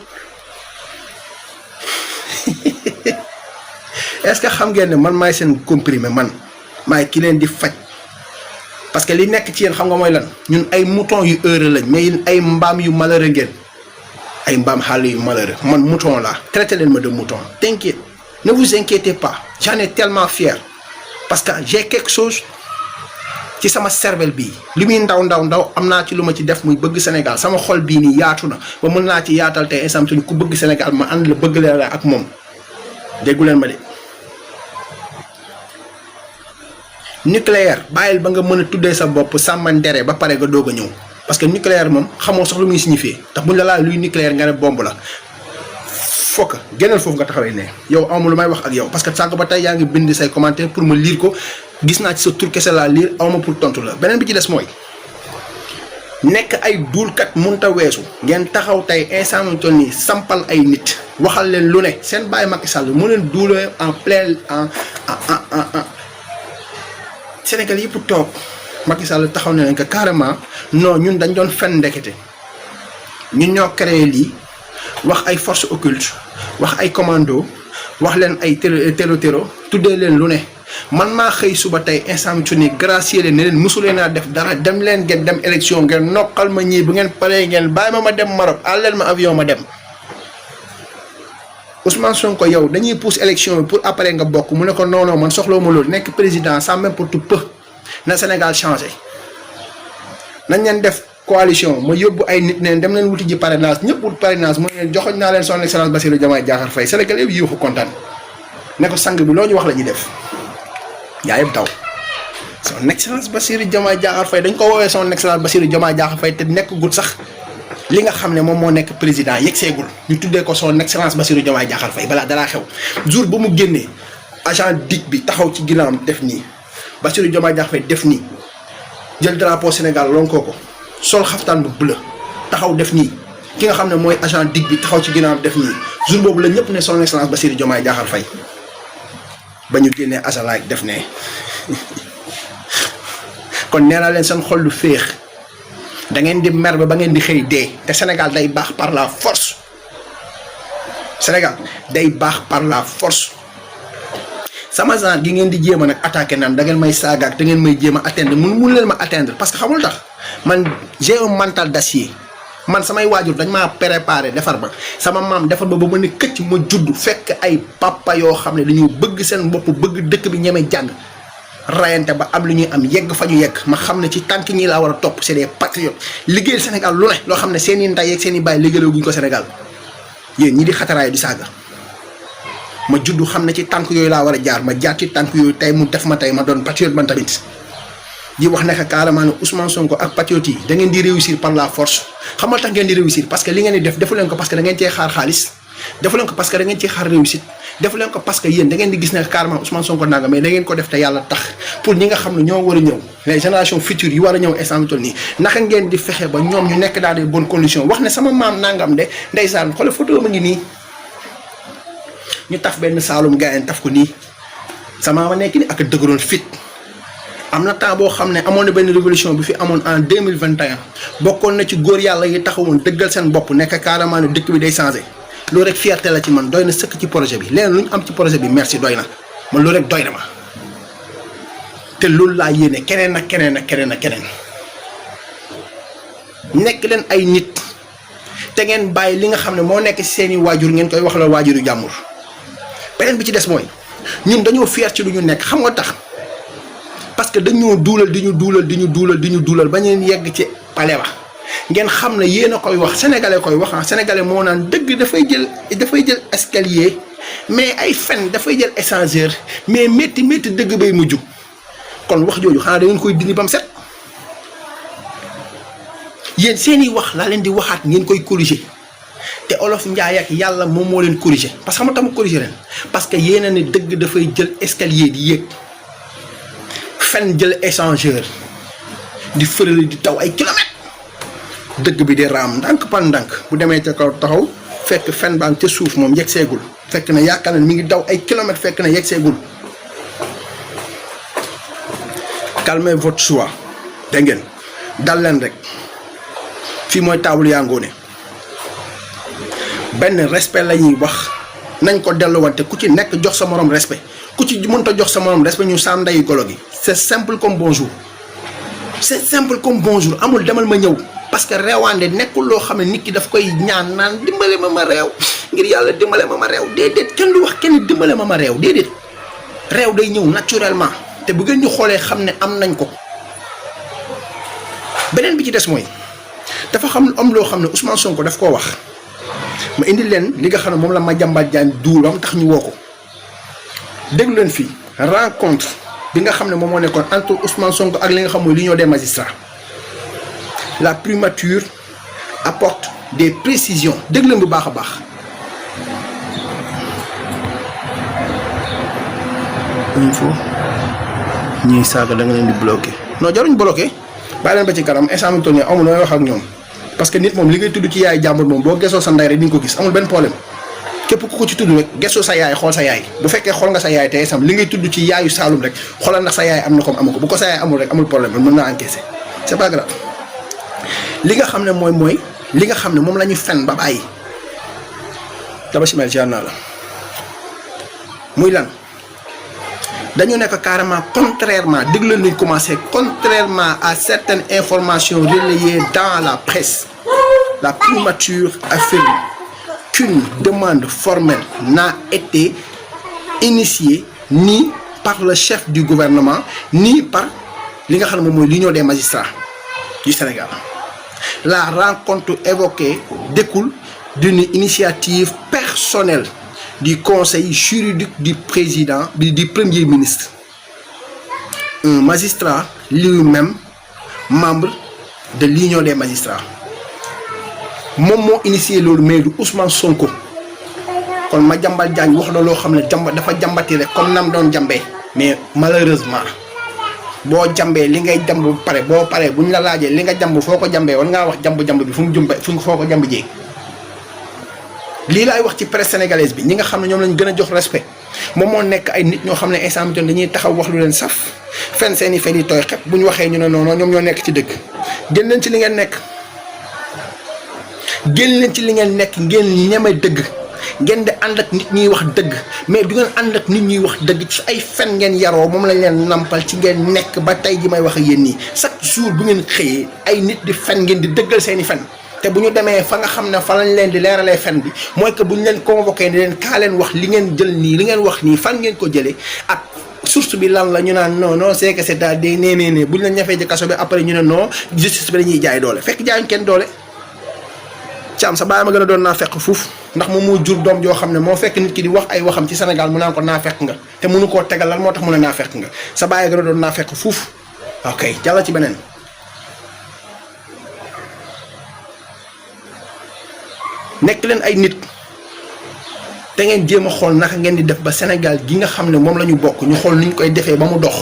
est-ce que xam ngeen ne man maay seen comprimé man maay ki leen di faj parce que li nekk ci yéen xam nga mooy lan ñun ay mouton yu heureux lañ mais yéen ay mbaam yu malheureux ngeen ay mbaam xàll yu malheureux man mouton laa traité leen ma de mouton t'inquiète ne vous inquiétez pas j'en ai tellement fier parce que j'ai quelque chose ci sama cervelle bii li muy ndaw am naa ci lu ma ci def muy bëgg Sénégal sama xol bii nii yaatu na ba mën naa ci yaatal tey instant ku bëgg Sénégal ma ànd la bëgg leen ak moom déggu leen ma de. nucléaire bàyyil ba nga mën a tuddee sa bopp sàmmandere ba pare nga doog a ñëw parce que nucléaire moom xamoo sax lu muy signifié tax buñ la laal luy nucléaire nga ne bomb la fokk génnal foofu nga taxawee ne yow amul lu may wax ak yow parce que sànq ba tey yaa ngi bind say commentaire pour ma lire ko gis naa ci sa tur kese laa lire awma pour tontu la beneen bi ci des mooy nekk ay duulkat munta weesu ngeen taxaw tey instant mu toll nii sampal ay nit waxal leen lu ne seen baay Macky Sall mu leen duulee en plein Sénégal yëpp toog Macky Sall taxaw na leen que carrément non ñun dañ doon fen ndekete ñun ñoo créé lii wax ay force occulte wax ay commando wax leen ay téro tuddee leen lu ne man maa xëy suba tey instant su ni gracier leen ne leen mosulee naa def dara dem leen ngeen dem élection ngeen noqal ma ñii bu ngeen paree ngeen bàyyi ma dem Maroc àlleel ma avion ma dem Ousmane Sonko yow dañuy pousse élection bi pour après nga bokk mu ne ko non man soxloo ma loolu nekk président sans même pour tout peu na Sénégal changé nañ leen def coalition ma yóbbu ay nit neen dem leen wuti ji parrainage ñëpp wut parrainage mooy leen joxoñ naa leen son excellence Bassirou Diomaye Diakhar Faye Sénégal yëpp yuuxu kontaan ne ko sang bi loo ñu wax la ñuy def yaa yëpp taw son excellence Bassirou Diomaye Diakhar Faye dañ ko woowee son excellence Bassirou Diomaye Diakhar Faye te nekk gut sax li nga xam ne moom moo nekk président yegg seegul ñu tuddee ko son excellence Bassirou Diomaye Diakhar Faye balaa dalaa xew jour ba mu génnee agent DIC bi taxaw ci ginnaawam def nii Bassirou Diomaye Diakhar Faye def nii jël drapeau Sénégal lonkoo ko sol xaftaan bu bleu taxaw def nii ki nga xam ne mooy agent DIC bi taxaw ci ginnaawam def nii jour boobu la ñëpp ne son excellence Bassirou Diomaye Diakhar Faye ba ñu génnee asalaak def ne kon nee naa leen seen xol lu féex da ngeen di mer ba ngeen di xëy dee te Sénégal day baax par la force Sénégal day baax par la force sama genre gi ngeen di jéem a nag attaqué naan da ngeen may saagaak da ngeen may jéem a atteindre mun leen ma atteindre parce que xamul tax man j'ai un mental d'acier man samay waajur dañ maa préparé defar ba sama maam defar ba ma ne këcc ma judd fekk ay papa yoo xam ne dañoo bëgg seen bopp bëgg dëkk bi ñeme jàng rayante ba am lu ñuy am yegg fa ñu yegg ma xam ne ci tànk ñii laa war a topp c'est des patriotes liggéeyal Sénégal lu ne loo xam ne seen i ndey ak seen i baay liggéeyal guñ ko Sénégal yéen ñi di xataraay di saaga ma juddu xam ne ci tànk yooyu laa war a jaar ma jaar ci tànk yooyu tey mu def ma tey ma doon patriote man tamit di wax ne carrément ne Ousmane Sonko ak patriote yi da ngeen di réussir par la force xamal tax ngeen di réussir parce que li ngeen di def defu leen ko parce que da ngeen cee xaar xaalis defu leen ko parce que da ngeen cee xaar réussite def leen ko parce que yéen da ngeen di gis ne carrément Ousmane Sonko nanga mais da ngeen ko def te yàlla tax pour ñi nga xam ne ñoo war a ñëw les générations futures yi war a ñëw instant bi toll nii naka ngeen di fexe ba ñoom ñu nekk dans des bonnes conditions wax ne sama maam nangam de ndeysaan xoolal photo ma ngi nii ñu taf benn saalum gaayeen taf ko nii sama maama nekk ni ak dëgëroon fit am na temps boo xam ne amoon na benn révolution bi fi amoon en 2021 bokkoon na ci góor yàlla yi taxawoon dëggal seen bopp nekk carrément ne dëkk bi day changé loolu rek fierté la ci man doy na sëkk ci projet bi leneen lu ñu am ci projet bi merci doy na man loolu rek doy na ma te loolu laa yéene keneen ak keneen ak keneen ak keneen nekk leen ay nit te ngeen bàyyi li nga xam ne moo nekk ci seeni waajur ngeen koy wax la waajuru jàmbur beneen bi ci des mooy ñun dañoo fier ci lu ñu nekk xam nga tax parce que dañoo duulal di ñu duulal ba ñeen yegg ci pale ba ngeen xam ne yéen a koy wax sénégalais koy wax sénégalais moo naan dëgg dafay jël escalier mais ay fen dafay jël échangeur mais métti dëgg bay mujj kon wax jooju xanaa da ngeen koy dindi ba mu set yéen seeni wax laa leen di waxaat ngeen koy corriger te olof njaay ak yàlla moom moo leen corriger parce que xam nga tax ma corriger leen parce que yéen a ne dëgg dafay jël escalier di yéeg fen jël échangeur di fërale di taw ay kilomètres dëgg bi di raam ndànk par ndànk bu demee ca kaw taxaw fekk fen baa ngi ca suuf moom yegg seegul fekk na yaakaar na mi ngi daw ay kilomètres fekk na yegg seegul calmez votre choix dégg ngeen dal leen rek fii mooy taabul yaa ngoone benn respect la ñuy wax nañ ko delluwante ku ci nekk jox sa morom respect ku ci mënta jox sa morom respect ñu saam ndeyu golo gi c'est simple comme bonjour c'est simple comme bonjour amul demal ma ñëw parce que reewaande nekkul loo xam ne nit ki daf koy ñaan naan dimbale ma réew ngir yàlla dimbale ma réew déedéet kenn du wax kenn dimbale ma réew déedéet réew day ñëw naturellement te bu ngeen ñu xoolee xam ne am nañ ko beneen bi ci des mooy dafa xam am loo xam ne Ousmane Sonko daf koo wax ma indi leen li nga xam ne moom la Madiambal Diagne duul ba mu tax ñu woo ko déglu leen fii rencontre bi nga xam ne moom moo nekkoon entre Ousmane Sonko ak li nga xam mooy l'union des magistrats la primature apporte des précisions déglu leen bu baax a baax. il faut ñuy saaga da nga leen di bloqué non jaruñ bloqué bàyyi leen ba ci kanam instant mi toll nii amul nooy wax ak ñoom parce que nit moom li ngay tudd ci yaay jàmbur moom boo gesoo sa ndey rek di nga ko gis amul benn problème. képp ku ko ci tudd rek gëstu sa yaay xool sa yaay bu fekkee xool nga sa yaay tey sam li ngay tudd ci yaayu Saalum rek xoolal ndax sa yaay am na comme amu ko bu ko sa yaay amul rek amul problème mën naa encaisser c'est pas grave li nga xam ne mooy li nga xam ne moom la ñu fen ba bàyyi daba simel jaar naa la muy lan dañu nekk carrément contrairement déglu nañ commencé contrairement à certaines informations relayées dans la presse la primature affirme qu'une demande formelle n'a été initiée ni par le chef du gouvernement ni par li nga xam ne moom mooy l'union des magistrats du Sénégal. La rencontre évoquée découle d'une initiative personnelle du conseil juridique du président du premier ministre, un magistrat lui-même membre de l'union des magistrats. moom moo initié loolu mais du Ousmane Sonko kon Madiambal Diagne wax na loo xam ne dafa jambati rek comme nam doon jambee mais malheureusement boo jambee li ngay jamb pare boo paree buñ la laajee li nga jamb foo ko jambee war ngaa wax jamb bi fu mu jumbe foo ko jamb jee lii laay wax ci presse sénégalaise bi ñi nga xam ne ñoom lañ gën a jox respect moom moo nekk ay nit ñoo xam ne instant bi dañuy taxaw wax lu leen saf fen seen i fen yi tooy xep bu ñu waxee ñu ne non ñoom ñoo nekk ci dëgg génn leen ci li ngeen nekk génn leen ci li ngeen nekk ngeen ñeme dëgg ngeen di ànd ak nit ñuy wax dëgg mais du ngeen ànd ak nit ñuy wax dëgg ci ay fen ngeen yaroo moom lañ leen nampal ci ngeen nekk ba tey ji may wax ak yéen nii chaque jour bu ngeen xëyee ay nit di fen ngeen di dëggal seeni fen te bu ñu demee fa nga xam ne fa lañ leen di leeralee fen bi mooy que bu ñu leen convoqué ni leen kaa leen wax li ngeen jël nii li ngeen wax nii fan ngeen ko jëlee ak source bi lan la ñu naan non c'est que c'est daal day nee bu ñu la ñafee ci kaso bi après ñu ne non justice bi dañuy jaay doole fekk jaayuñ kenn doole. Caam sa baay ma gën a doon naa fekk fuuf ndax moom moo jur doom joo xam ne moo fekk nit ki di wax ay waxam ci Sénégal mu naan ko naa fekk nga te mënu koo tegal lan moo tax mu ne naa fekk nga sa baay gën a doon naa fekk fuuf ok jàll ci beneen. nekk leen ay nit te ngeen jéem a xool naka ngeen di def ba Sénégal gi nga xam ne moom la ñu bokk ñu xool ni ñu koy defee ba mu dox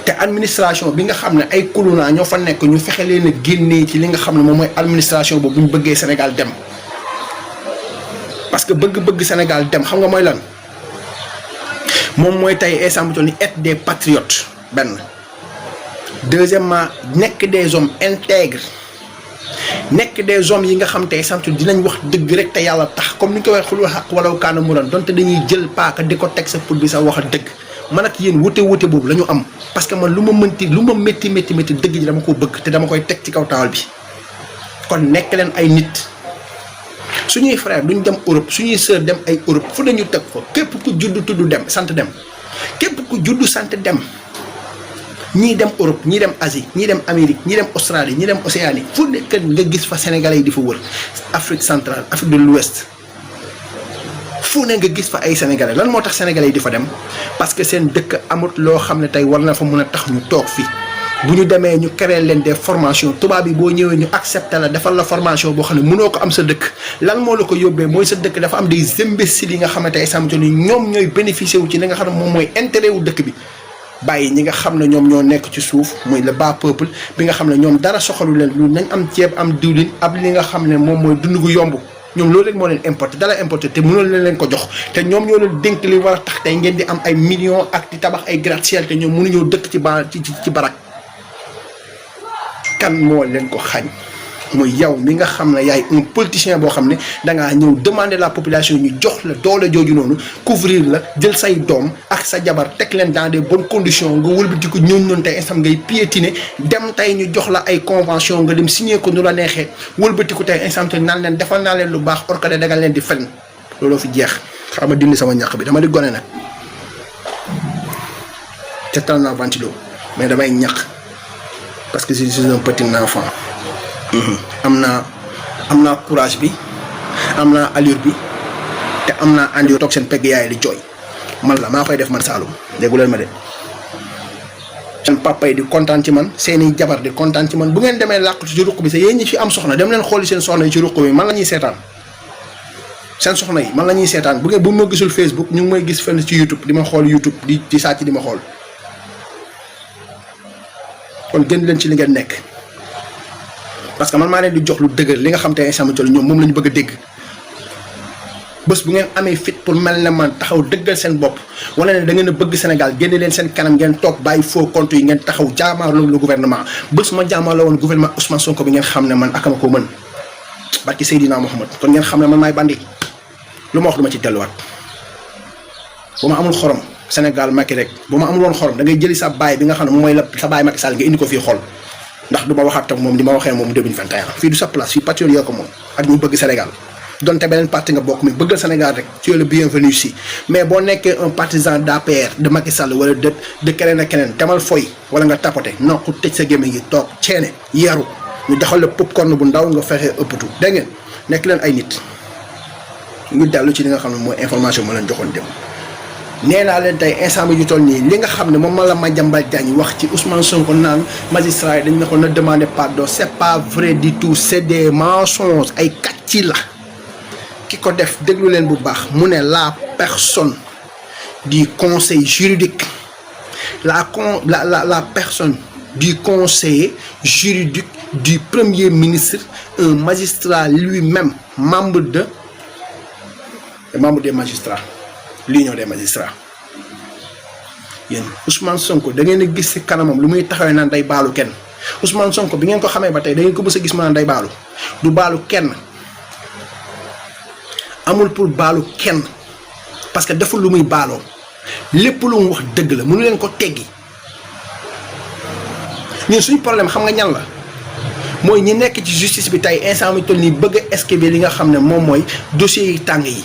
te administration bi nga xam ne ay kuluna ñoo fa nekk ñu fexe leen a génnee ci li nga xam ne moom mooy administration boobu bu ñu bëggee Sénégal dem parce que bëgg-bëgg Sénégal dem xam nga mooy lan moom mooy tey exemple ni être des patriotes benn deuxièmement nekk des hommes intègres nekk des hommes yi nga xam tey sant dinañ wax dëgg rek te yàlla tax comme ni ñu ko waxee xul xaq wala kaana mu doon donte dañuy jël paaka di ko teg sa pour bi sa wax dëgg man ak yéen wute boobu la ñu am parce que man lu ma métti dëgg ji dama ko bëgg te dama koy teg ci kaw taawal bi kon nekk leen ay nit suñuy frère duñ dem Europe suñuy sœur dem ay Europe fu dañu teg fa képp ku juddu tudd dem sant dem képp ku juddu sant dem ñii dem Europe ñii dem Asie ñii dem Amérique ñii dem Australie ñii dem Océanie fu nekk nga gis fa Sénégalais yi di fa wër Afrique centrale Afrique de l'Ouest fu ne nga gis fa ay Sénégalais lan moo tax Sénégalais yi di fa dem parce que seen dëkk amut loo xam ne tey war na fa mën a tax ñu toog fi bu ñu demee ñu créer leen des formations tubaab yi boo ñëwee ñu accepté la defal la formation boo xam ne mënoo ko am sa dëkk lan moo la ko yóbbee mooy sa dëkk dafa am des imbéciles yi nga xamante ay sàmm ni ñoom ñooy bénéficier wu ci li nga xam ne moom mooy intérêt wu dëkk bi bàyyi ñi nga xam ne ñoom ñoo nekk ci suuf muy le bas peuple bi nga xam ne ñoom dara soxalu leen lu nañ am ceeb am diwlin ab li nga xam ne moom mooy dund gu yomb ñoom loolu rek moo leen importé dala importé te mënoon leen ko jox te ñoom ñoo leen dénk li war a tax tey ngeen di am ay millions ak di tabax ay gratte-ciel te ñoom mënuñoo dëkk ci barak kan moo leen ko xañ muy yow mi nga xam ne yaay un politicien boo xam ne dangaa ñëw demander la population ñu jox la doole jooju noonu couvrir la jël say doom ak sa jabar teg leen dans des bonnes conditions nga wëlbati ko ñooñu noonu tey instant ngay piétiner dem tey ñu jox la ay convention nga dem signer ko nu la neexee wëlbati ko tey instant naan leen defal naa leen lu baax orkade dagal leen di fen looloo fi jeex xam nga dindi sama ñàq bi dama di gone nag te tal naa ventilo mais damay ñàq parce que je suis un petit enfant. am naa courage bi am naa allure bi te am naa andi toog seen pegg yaay di jooy man la maa koy def man Saloum déggu leen ma de seen papa yi di kontaan ci man seeni jabar di kontaan ci man bu ngeen demee làqatu ci ruq bi sax yéen ñi fi am soxna dem leen xooli seen soxna yi ci ruq bi man la ñuy seetaan seen soxna yi man la ñuy seetaan bu ngeen bu ma gisul Facebook ñu ngi may gis fenn ci YouTube di ma xool YouTube di sàcc di ma xool kon gën leen ci li ngeen nekk. parce que man maa leen di jox lu dëgër li nga xam te ne sama tool ñoom moom la ñu bëgg a dégg bés bu ngeen amee fit pour mel ne man taxaw dëggal seen bopp wala ne da ngeen a bëgg Sénégal génne leen seen kanam ngeen toog bàyyi faux compte yi ngeen taxaw jaamaarloo le gouvernement bés ma jaamaarloo woon gouvernement Ousmane Sonko bi ngeen xam ne man akama ko mën barki Seydina Mohamed kon ngeen xam ne man maay bandi lu ma wax duma ci delluwaat bu ma amul xorom Sénégal Macky rek bu ma amul woon xorom da ngay jëli sa baay bi nga xam ne moom mooy la sa baay Macky Sall nga indi ko fii xol ndax du ma waxaat ak moom di ma waxee moom 2021 fii du sa place fii patriote yoo ko moom ak ñu bëgg Sénégal donte beneen parti nga bokk mais bëggal Sénégal rek tu es le bienvenu ici mais boo nekkee un partisan d'APR de Macky Sall wala de keneen ak keneen demal foy wala nga tapote non ku tëj sa gémmiñ gi toog ceene yaru ñu doxal la popcorn bu ndaw nga fexe ëppatu dégg ngeen nekk leen ay nit ñu dellu ci li nga xam ne mooy information ma leen joxoon dem nee naa leen tey instant bi ñu toll nii li nga xam ne moom la Madiambal Diagne wax ci Ousmane Sonko naan magistrat yi dañ ne ko na demander pardon c'est pas vrai du tout c'est des mensonges ay kàcci la ki ko def déglu leen bu baax mu ne la personne du conseil juridique la personne du conseiller juridique du premier ministre un magistrat lui-même membre des magistrats l'union des magistrats yéen Ousmane Sonko da ngeen a gis ci kanamam lu muy taxawee naan day baalu kenn Ousmane Sonko bi ngeen ko xamee ba tey da ngeen ko mës a gis ma naan day baalu du baalu kenn amul pour baalu kenn parce que deful lu muy baaloo lépp lu mu wax dëgg la mënu leen ko teggi ñun suñu problème xam nga ñan la mooy ñi nekk ci justice bi tey instant mi toll nii bëgg a esquiver li nga xam ne moom mooy dossiers yi tàng yi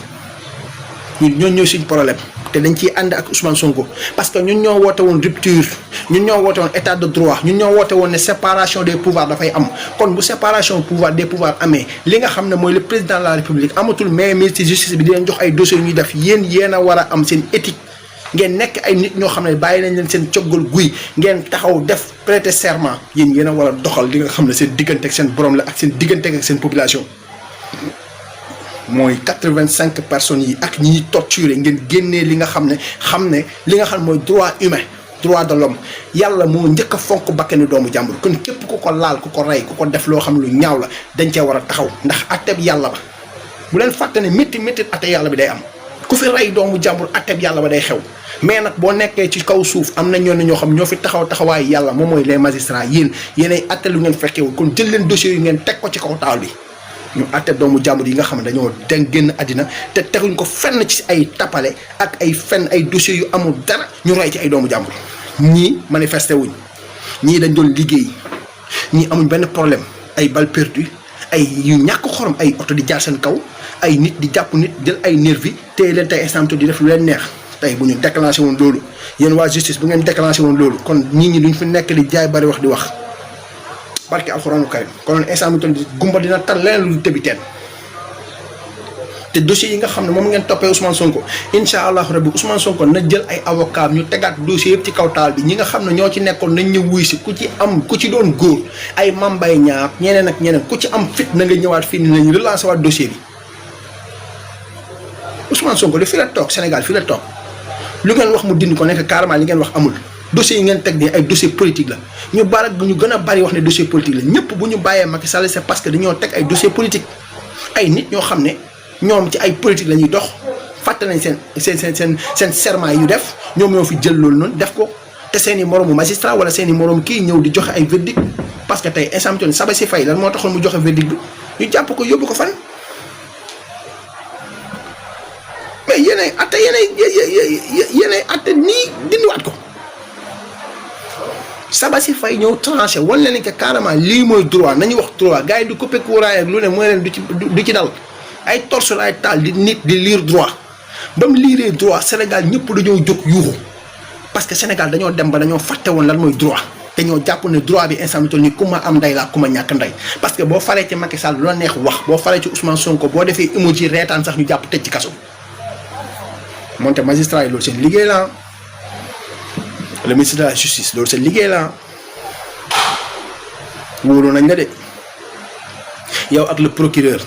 ñun ñooy suñu problème te dañ ciy ànd ak Ousmane Sonko parce que ñun ñoo woote woon rupture ñun ñoo woote woon état de droit ñun ñoo woote woon ne séparation des pouvoirs dafay am kon bu séparation des pouvoirs amee li nga xam ne mooy le président de la république amatul mais ministre justice bi di leen jox ay dossiers yu ñuy def yéen a war a am seen éthique ngeen nekk ay nit ñoo xam ne bàyyi nañ leen seen coggal guy ngeen taxaw def prêter serment yéen a war a doxal li nga xam ne seen diggante ak seen borom la ak seen diggante ak seen population mooy 85 personnes yi ak ñi torturé ngeen génnee li nga xam ne li nga xam mooy droit humain droit de l'homme yàlla moo njëkk a fonk bakkani doomu jàmbur kon képp ku ko laal ku ko rey ku ko def loo xam lu ñaaw la dañ cee war a taxaw ndax atteb yàlla ba bu leen fàtte ne métti atte yàlla bi day am ku fi rey doomu jàmbur atteb yàlla ba day xew mais nag boo nekkee ci kaw suuf am na ñoo xam ñoo fi taxawaayu yàlla moom mooy les magistrats yéenay atte lu ngeen fekkewul kon jël leen dossiers yu ngeen teg ko ci kaw taal bi ñu atte doomu jàmbur yi nga xam ne dañoo génn àddina te teguñ ko fenn ci ay tapale ak ay fenn ay dossiers yu amul dara ñu rey ci ay doomu jàmbur ñii manifesté wuñ ñii dañ doon liggéey ñii amuñ benn problème ay balles perdues ay yu ñàkk xorom ay oto di jaar seen kaw ay nit di jàpp nit jël ay nervi téye leen tey instant di def lu leen neex tey bu ñu déclenché woon loolu yéen waa justice bu ngeen déclenché woon loolu kon nit ñi duñ fi nekk di jaay bari wax di wax barke alxuraanu karim kon instant bi toll gumba dina tal leneen lu tëbi teen te dossiers yi nga xam ne moom ngeen toppee Ousmane Sonko incha allahu rabbi Ousmane Sonko na jël ay avocat ñu tegaat dossier yëpp ci kaw taal bi ñi nga xam ne ñoo ci nekkoon nañ ñëw wuy si ku ci doon góor ay mambay ñaar ñeneen ak ñeneen ku ci am fit na nga ñëwaat fii ni nañ relancer waat dossier bi Ousmane Sonko de fii la toog Sénégal fii la toog lu ngeen wax mu dindi ko nekk carrément li ngeen wax amul dossiers yi ngeen teg nii ay dossier politique la ñu bari bu ñu gën a bari wax ne dossier politique la ñëpp bu ñu bàyyee Macky Sall c'est parce que dañoo teg ay dossier politique ay nit ñoo xam ne ñoom ci ay politique la ñuy dox fàtte nañ seen serment yi ñu def ñoom ñoo fi jël loolu noonu def ko te seen i moroomu magistrat wala seen i moroom kii ñëw di joxe ay verdict parce que tey instant bi Sabassy Faye lan moo taxoon mu joxe verdict bi ñu jàpp ko yóbbu ko fan. mais yéenay atte nii dindiwaat ko Sabassy Faye ñëw tranché wan leen que carrément lii mooy droit nañu wax droit gars yi du coupé courant ak lu ne mooy leen du ci dal. ay torche ay taal di nit di lire droit ba mu liiree droit Sénégal ñëpp dañoo jóg yuuxu parce que Sénégal dañoo dem ba dañoo fàtte woon lan mooy droit dañoo jàpp ne droit bi instant bi toll nii ku ma am ndey laa ku ma ñàkk ndey parce que boo faree ci Macky Sall lu la neex wax boo faree ci Ousmane Sonko boo defee emoji reetaan sax ñu jàpp tëj ci kaso moonte magistrat yi loolu seen liggéey la le ministre de la justice loolu seen liggéey la wóolu nañ la de yow ak le procureur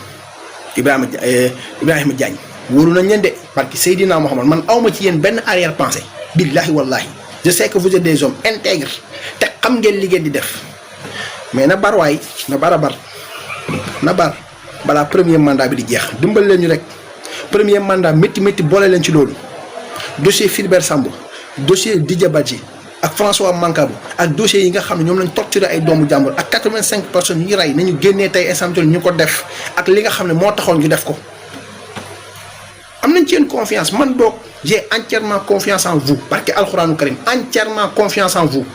Ibrahima Diagne wóolu nañ leen de parce que Seydina Mohamed man awma ci yéen benn arrière pensée billahi wallahi je sais que vous êtes des hommes intègres te xam ngeen li ngeen di def mais na bar waay na bar balaa premier mandat bi di jeex dimbal leen ñu rek premier mandat métti boole leen ci loolu dossier Fulbert Sambou dossier Didier Badji ak François Mancabou ak dossiers yi nga xam ne ñoom lañ torturé ay doomu jàmbur ak 85 personnes yi rey nañu génnee tey instant ñu ko def ak li nga xam ne moo taxoon ñu def ko am nañ ci yéen confiance man boog j'ai entièrement confiance en vous parce que alxuraanu karim entièrement confiance en vous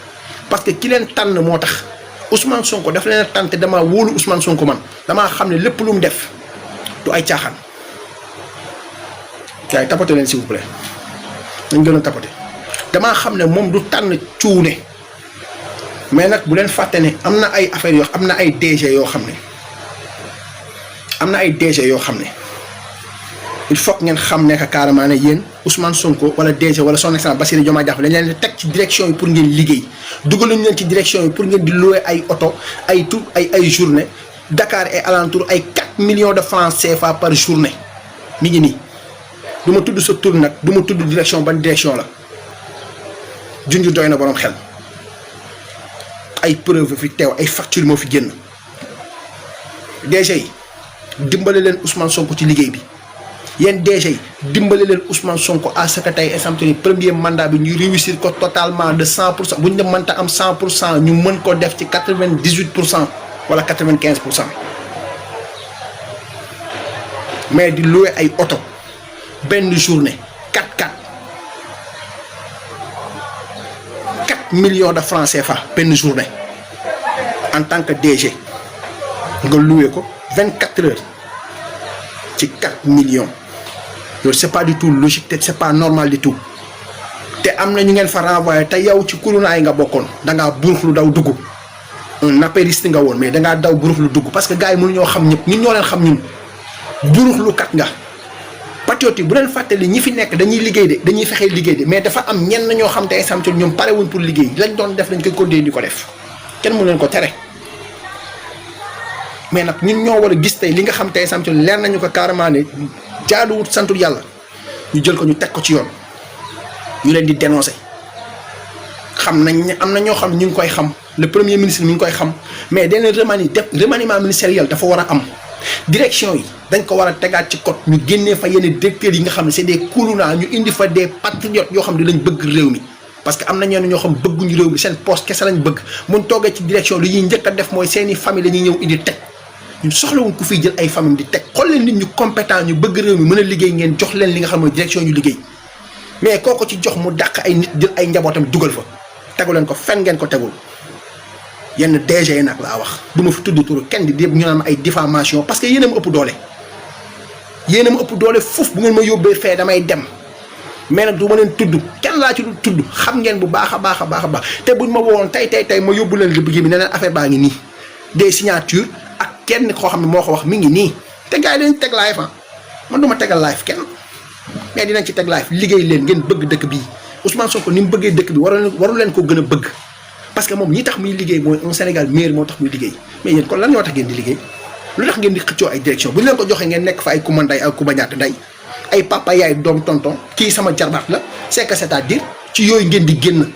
parce que ki leen tànn moo tax Ousmane Sonko daf leen a tànn te damaa wóolu Ousmane Sonko man damaa xam ne lépp lu mu def du ay caaxaan gars yi tapoté leen s'il vous plaît nañ gën a tapoté damaa xam ne moom du tànn cuune mais nag bu leen fàtte ne am na ay affaires yoo am na ay DG yoo xam ne il faut que ngeen xam ne que carrément ne yéen Ousmane Sonko wala DG wala son excellence Bassirou Diomaye Diakhar dañ leen di teg ci direction yi pour ngeen liggéey dugaluñ leen ci direction yi pour ngeen di louer ay oto ay journée Dakar et alentour ay 4 millions de francs CFA par journée mi ngi nii du ma tudd sa tur nag du ma tudd direction ban direction la junju doy na borom xel ay preuve fi teew ay facture moo fi génn DG yi dimbale leen Ousmane Sonko ci liggéey bi yéen DG yi dimbale leen Ousmane Sonko à ce que tey exemple premier mandat bi ñu réussir ko totalement de 100% bu ñu dem mënta am 100% ñu mën ko def ci 98% wala 95%. mais di louer ay oto benn journée 4 millions de francs CFA benn journée en tant que DG nga louer ko 24 heures ci 4 millions loolu c'est pas du tout logique te c'est pas normal du tout te am na ñu ngeen fa renvoyé te yow ci kurunaay nga bokkoon dangaa buruxlu daw dugg un apériste nga woon mais dangaa daw buruxlu dugg parce que gars yi mënuñoo xam ñëpp ñun ñoo leen xam ñun buruxlu kat nga patriote yi bu leen fàttali ñi fi nekk dañuy liggéey de dañuy fexee liggéey de mais dafa am ñenn ñoo xam te instant ñoom pare wuñ pour liggéey lañ doon def lañ koy continuer di ko def kenn mu leen ko tere mais nag ñun ñoo war a gis tey li nga xam tey sam leer nañu ko carrément ne jaaduwut santul yàlla ñu jël ko ñu teg ko ci yoon ñu leen di dénoncer xam nañ ne am na ñoo xam ne ñu ngi koy xam le premier ministre mi ngi koy xam mais dana remaniement ministériel dafa war a am direction yi dañ ko war a tegaat ci code ñu génnee fa yenn directeurs yi nga xam ne c'est des kuluna ñu indi fa des patriotes yoo xam ne dañ bëgg réew mi parce que am na ñenn ñoo xam bëgguñu réew mi seen poste kese lañ bëgg muñ toogee ci direction li ñuy njëkk a def mooy seeni famille la ñuy ñëw indi teg ñun soxlawuñ ku fiy jël ay famille di teg xool leen nit ñu compétent ñu bëgg réew mi mën a liggéey ngeen jox leen li nga xam mooy direction ñu liggéey mais kooko ci jox mu dàq ay nit jël ay njabootam dugal fa tegu leen ko fen ngeen ko tegul yenn DG yi nag laa wax du ma fi tudd turu kenn di ñu naan ay diffamation parce que yéen a ma ëpp doole yéen a ma ëpp doole foofu bu ngeen ma yóbbee fee damay dem mais nag du ma leen tudd kenn laa ci du tudd xam ngeen bu baax a baax a baax a baax te buñ ma wowoon tey ma yóbbu leen liggéey bi ne leen affaire baa ngi nii des signatures ak kenn koo xam ne moo ko wax mi ngi nii te gars yi dañ teg live man du ma tegal live kenn mais dinañ ci teg live liggéey leen ngeen bëgg dëkk bii Ousmane Sonko ni mu bëggee dëkk bi waru leen ko gën a bëgg parce que moom ñi tax muy liggéey mooy un Sénégal meilleur moo tax muy liggéey mais yéen kon lan ñoo tax ngeen di liggéey lu tax ngeen di xëccoo ay direction bu ñu leen ko joxee ngeen nekk fa ay kuma nday ay kuma ñaata nday ay papa yaay doom tonton kii sama jarbaat la c'est que c'est-à-dire ci yooyu ngeen di génn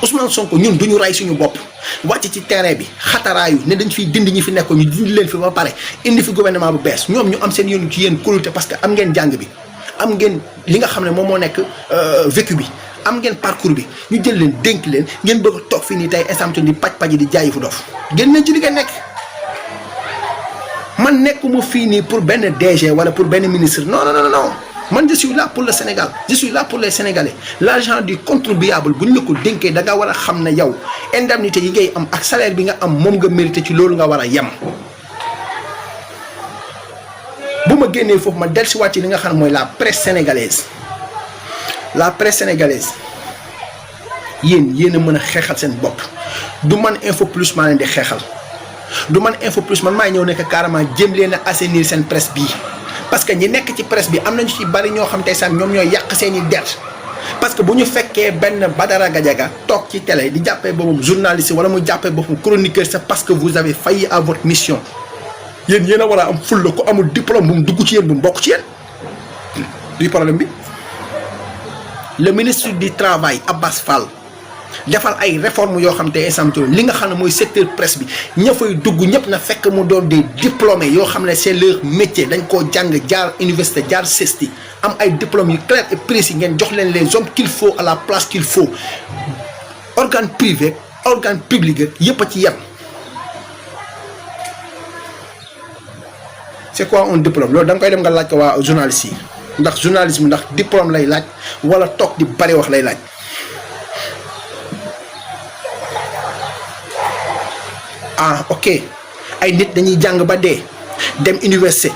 Ousmane Sonko ñun duñu ray suñu bopp wàcc ci terrain bi xataraayu ne dañ fiy dindi ñi fi nekkoon ñu dindi leen fi ba pare indi fi gouvernement bu bees ñoom ñu am seen yoonu ci yéen kóolute parce que am ngeen jàng bi am ngeen li nga xam ne moom moo nekk vécu bi am ngeen parcours bi ñu jël leen dénk leen ngeen bëgg a toog fii nii tey instant di paj di jaayi fu dof génn nañ ci li ngeen nekk man nekkuma fii nii pour benn DG wala pour benn ministre non man je suis là pour le Sénégal je suis là pour les Sénégalais l'argent du contribuable bu ñu la ko dénkee da nga war a xam ne yow indemnité yi ngay am ak salaire bi nga am moom nga mérité ci loolu nga war a yem. bu ma génnee foofu ma dellusiwaat ci li nga xam ne mooy la presse sénégalaise yéen a mën a xeexal seen bopp du man info plus maa leen di xeexal du man info plus man maay ñëw nekk carrément jéem leen a assainir seen presse bii. parce que ñi nekk ci presse bi am nañu ci bari ñoo xam tey sax ñoom ñooy yàq seen i der parce que bu ñu fekkee benn Badara Gadiaga toog ci télé di jàppee boppam journaliste wala mu jàppee boppam chroniqueur c'est parce que vous avez failli à votre mission yéen a war a am fulla ko amul diplôme bu mu dugg ci yéen bu mu bokk ci yéen luy problème bi. le ministre du travail Abbas Fall defal ay réformes yoo xam te instant li nga xam ne mooy secteur presse bi ña fay dugg ñëpp na fekk mu doon des diplômés yoo xam ne c'est leur métier dañ koo jàng jaar université jaar CESTI am ay diplômes yu clairs et précis ngeen jox leen les hommes qu'il faut à la place qu'il faut organe privé organe public yëpp a ci yem. c'est quoi un diplôme loolu da nga koy dem nga laaj ko waa journaliste yi ndax journalisme ndax diplôme lay laaj wala toog di bari wax lay laaj. ah ok ay nit dañuy jàng ba dee dem université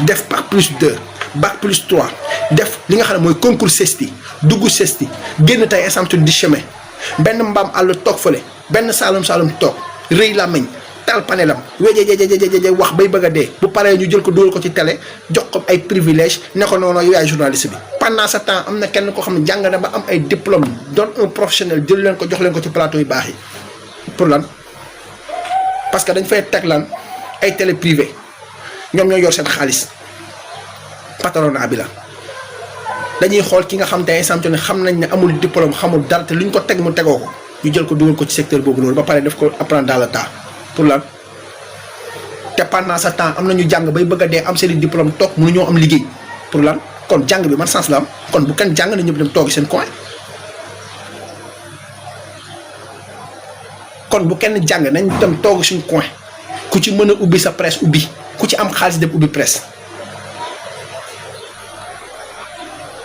def bac plus 2 bac plus 3 def li nga xam ne mooy concours CESTI dugg CESTI génn tey exemple di chemin benn mbaam àll toog fële benn saalum toog rëy la meñ tal panelam wejejejejeje wax bay bëgg a dee bu paree ñu jël ko dugal ko ci télé jox ko ay privilège ne ko noonu yow yaay journaliste bi pendant ce temps am na kenn koo xam ne jàng na ba am ay diplôme doon un professionnel jël leen ko jox leen ko ci plateau yu baax yi pour lan parce que dañ fay teg lan ay télé privé ñoom ñoo yor seen xaalis patronat bi la dañuy xool ki nga xam te instant ne xam nañ ne amul diplôme xamul dara te luñ ko teg mu tegoo ko ñu jël ko dugal ko ci secteur boobu loolu ba pare def ko apprendre dans le tas pour lan te pendant ce temps am na ñu jàng bay bëgg a dee am seen i diplôme toog mënuñoo am liggéey pour lan kon jàng bi man sens la am kon bu kenn jàng na ñëpp dem toogi seen coin kon bu kenn jàng nañ dem toog suñ coin ku ci mën a ubbi sa presse ubbi ku ci am xaalis dem ubbi presse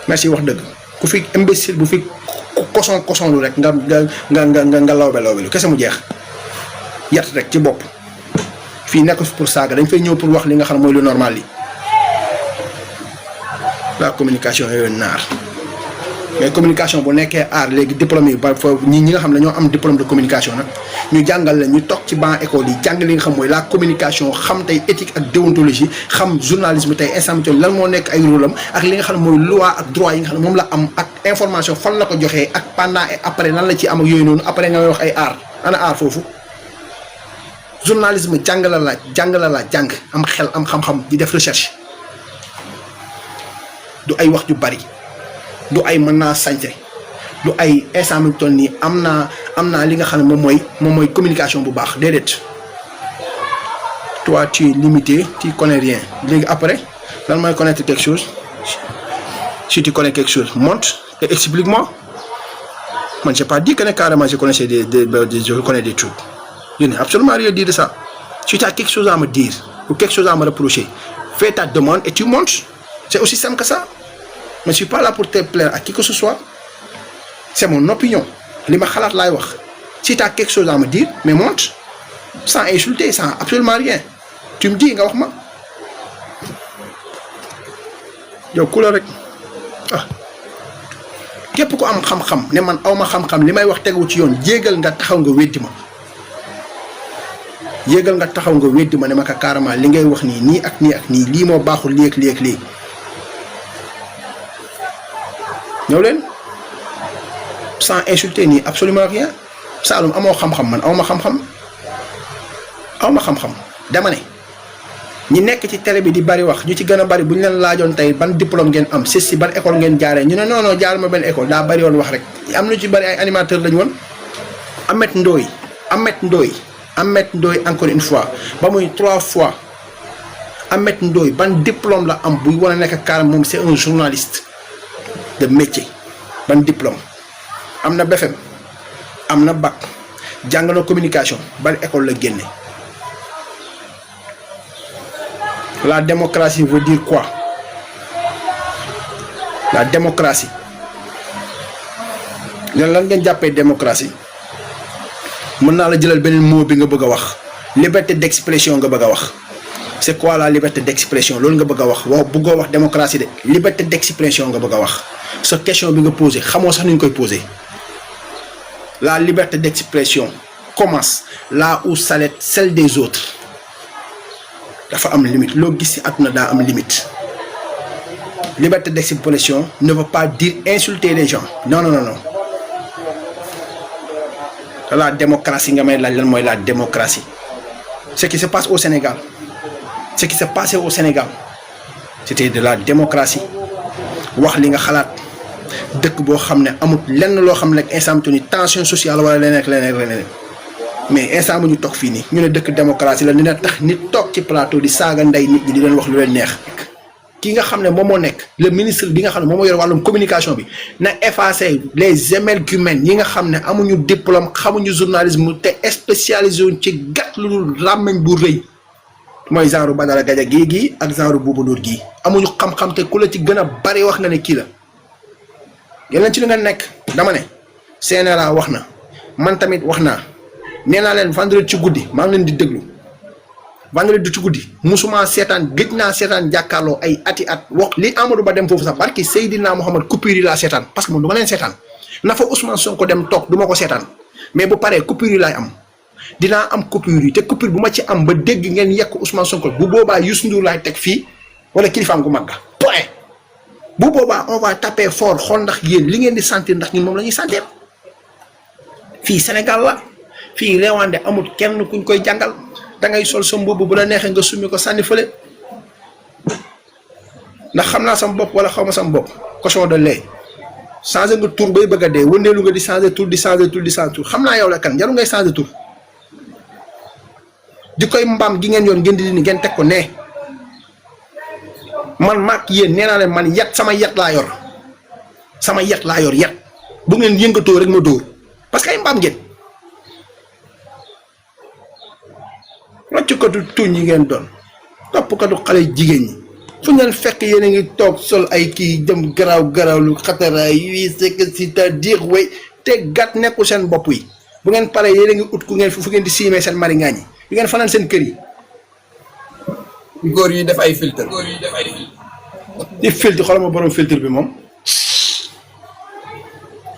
merci wax dëgg ku fi imbécile bu fi koson lu rek nga lawbe lu kese mu jeex yat rek ci bopp fii nekk pour saaga dañ fay ñëw pour wax li nga xam ne mooy lu normal li la communication yooyu naar mais communication bu nekkee aar léegi diplôme yi ba foofu ñi nga xam ne ñoo am diplôme de communication nag ñu jàngal leen ñu toog ci banc école yi jàng li nga xam mooy la communication xam tey éthique ak déontologie xam journalisme tey instant lan moo nekk ay rôle am ak li nga xam ne mooy loi ak droit yi nga xam ne moom la am ak information fan la ko joxee ak pendant et après nan la ci am ak yooyu noonu après nga may wax ay aar ana aar foofu journalisme jàng la laaj jàng am xel am xam-xam di def recherche du ay wax ju bari du ay mën naa sañte du ay instant mi toll nii am naa li nga xam ne moom mooy communication bu baax déedéet. Toi tu es limité, tu connais rien. Après, lan mooy connaître quelque chose. Si tu connais quelque chose, montre et explique-moi. Moi, j'ai pas dit que carrément je connaissais je connais des trucs. Je n'ai absolument rien dit de ça. Si tu as quelque chose à me dire ou quelque chose à me reprocher, fais ta demande et tu montres. C'est aussi simple que ça. Mais je suis pas là pour te plaire à qui que ce soit. C'est mon opinion. Li ma xalaat laay wax. Si tu as quelque chose à me dire, mais montre. Sans insulter, sans absolument rien. Tu me dis nga wax ma. Yow ku la rek ah képp ko am xam-xam ne man awma xam-xam li may wax tegu ci yoon jéegal nga taxaw nga weddi ma. Yéegal nga taxaw nga weddi ma ne ma ka carrément li ngay wax nii ak nii lii moo baaxul lii ak lii. ñëw leen sans insulter nii absolument rien. Saloum amoo xam-xam man awma xam-xam. Dama ne ñi nekk ci télé bi di bari wax ñu ci gën a bari bu ñu leen laajoon tey ban diplôme ngeen am si ban école ngeen jaaree ñu ne non jaar ma benn école daa bari woon wax rek am na ci bari ay animateur lañu woon. Ahmed Ndoye encore une fois ba muy 3 fois Ahmed Ndoye ban diplôme la am buy wane nekk carrément moom c'est un journaliste de métier ban diplôme am na BFEM am na bac jàng na communication ban école la génne. La démocratie veut dire quoi? La démocratie. Lan ngeen jàppee démocratie mën naa la jëlal beneen mot bi nga bëgg a wax liberté d'expression nga bëgg a wax. C'est quoi la liberté d'expression loolu nga bëgg a wax bëggoo wax démocratie de liberté d'expression nga bëgg a wax sa question bi nga posé xamoo sax ni ñu koy posé. La liberté d'expression commence là où s'arrête celle des autres. Dafa am limite loo gis ci àdduna daa am limite. Liberté d'expression ne veut pas dire insulter les gens non. La démocratie nga may laaj lan mooy la démocratie. Ce qui se passe au Sénégal ce qui s'est passé au Sénégal c'était de la démocratie wax li nga xalaat dëkk boo xam ne amul lenn loo xam ne instant ni tension sociale wala leneen. Mais instant bu ñu toog fii nii ñu ne dëkk démocratie la dina tax nit toog ci plateau di saaga ndey nit ñi di leen wax lu leen neex. Ki nga xam ne moom moo nekk le ministre bi nga xam ne moom moo yor wàllum communication bi na effacer les émergumènes yi nga xam ne amuñu diplôme xamuñu journalisme te spécialisé wuñ ci gàtt lu dul làmmiñ bu rëy mooy genre Badara Gadiaga gii ak genre Bouba Ndour gii amuñu xam-xam te ku la ci gën a bari wax nga ne kii la. yeneen ci li nga nekk dama ne CNRA wax na man tamit wax naa. nee naa leen vendredi ci guddi maa ngi leen di déglu vendredi ci guddi musuma seetaan gëj naa seetaan jàkkaarloo ay ati at wax li Amadou Ba dem foofu sax barki Seydina Mohamed coupure yi laa seetaan parce que man du ma leen seetaan na fa Ousmane Sonko dem toog du ma ko seetaan mais bu paree coupure yi laay am dinaa am coupure yi te coupure bu ma ci am ba dégg ngeen yekk Ousmane Sonko bu boobaa Youssou Ndour laay teg fii wala kilifaam gu mag ga point bu boobaa on va taper fort xool ndax yéen li ngeen di sentir ndax ñun moom la ñuy sentir fii Sénégal la. fii réewande amul kenn kuñ koy jàngal da ngay sol sa mbubb bu la neexee nga summi ko sànni fële ndax xam naa sama bopp wala xaw ma sama bopp cochon de lait changé nga tur bay bëgg a dee wëndeelu nga di changé tur xam naa yow la kan jarul ngay changé tur di koy mbaam gi ngeen yoon ngeen di dindi ngeen teg ko ne man maak yéen nee naa leen man sama yat laa yor yat bu ngeen yëngatoo rek ma dóor parce que ay mbaam ngeen. roccukatu tuñ yi ngeen doon toppkatu xale jigéen ñi fu ngeen fekk yéen a ngi toog sol ay kii dem garaaw lu xataraay yi c'est-à-dire way te gàtt nekkul seen bopp yi bu ngeen paree yéen a ngi ut ku ngeen fu ngeen di siimee seen maringaañ yi yu ngeen fanaan seen kër yi. góor yi def ay filtre. di filtre xoolal ma borom filtre bi moom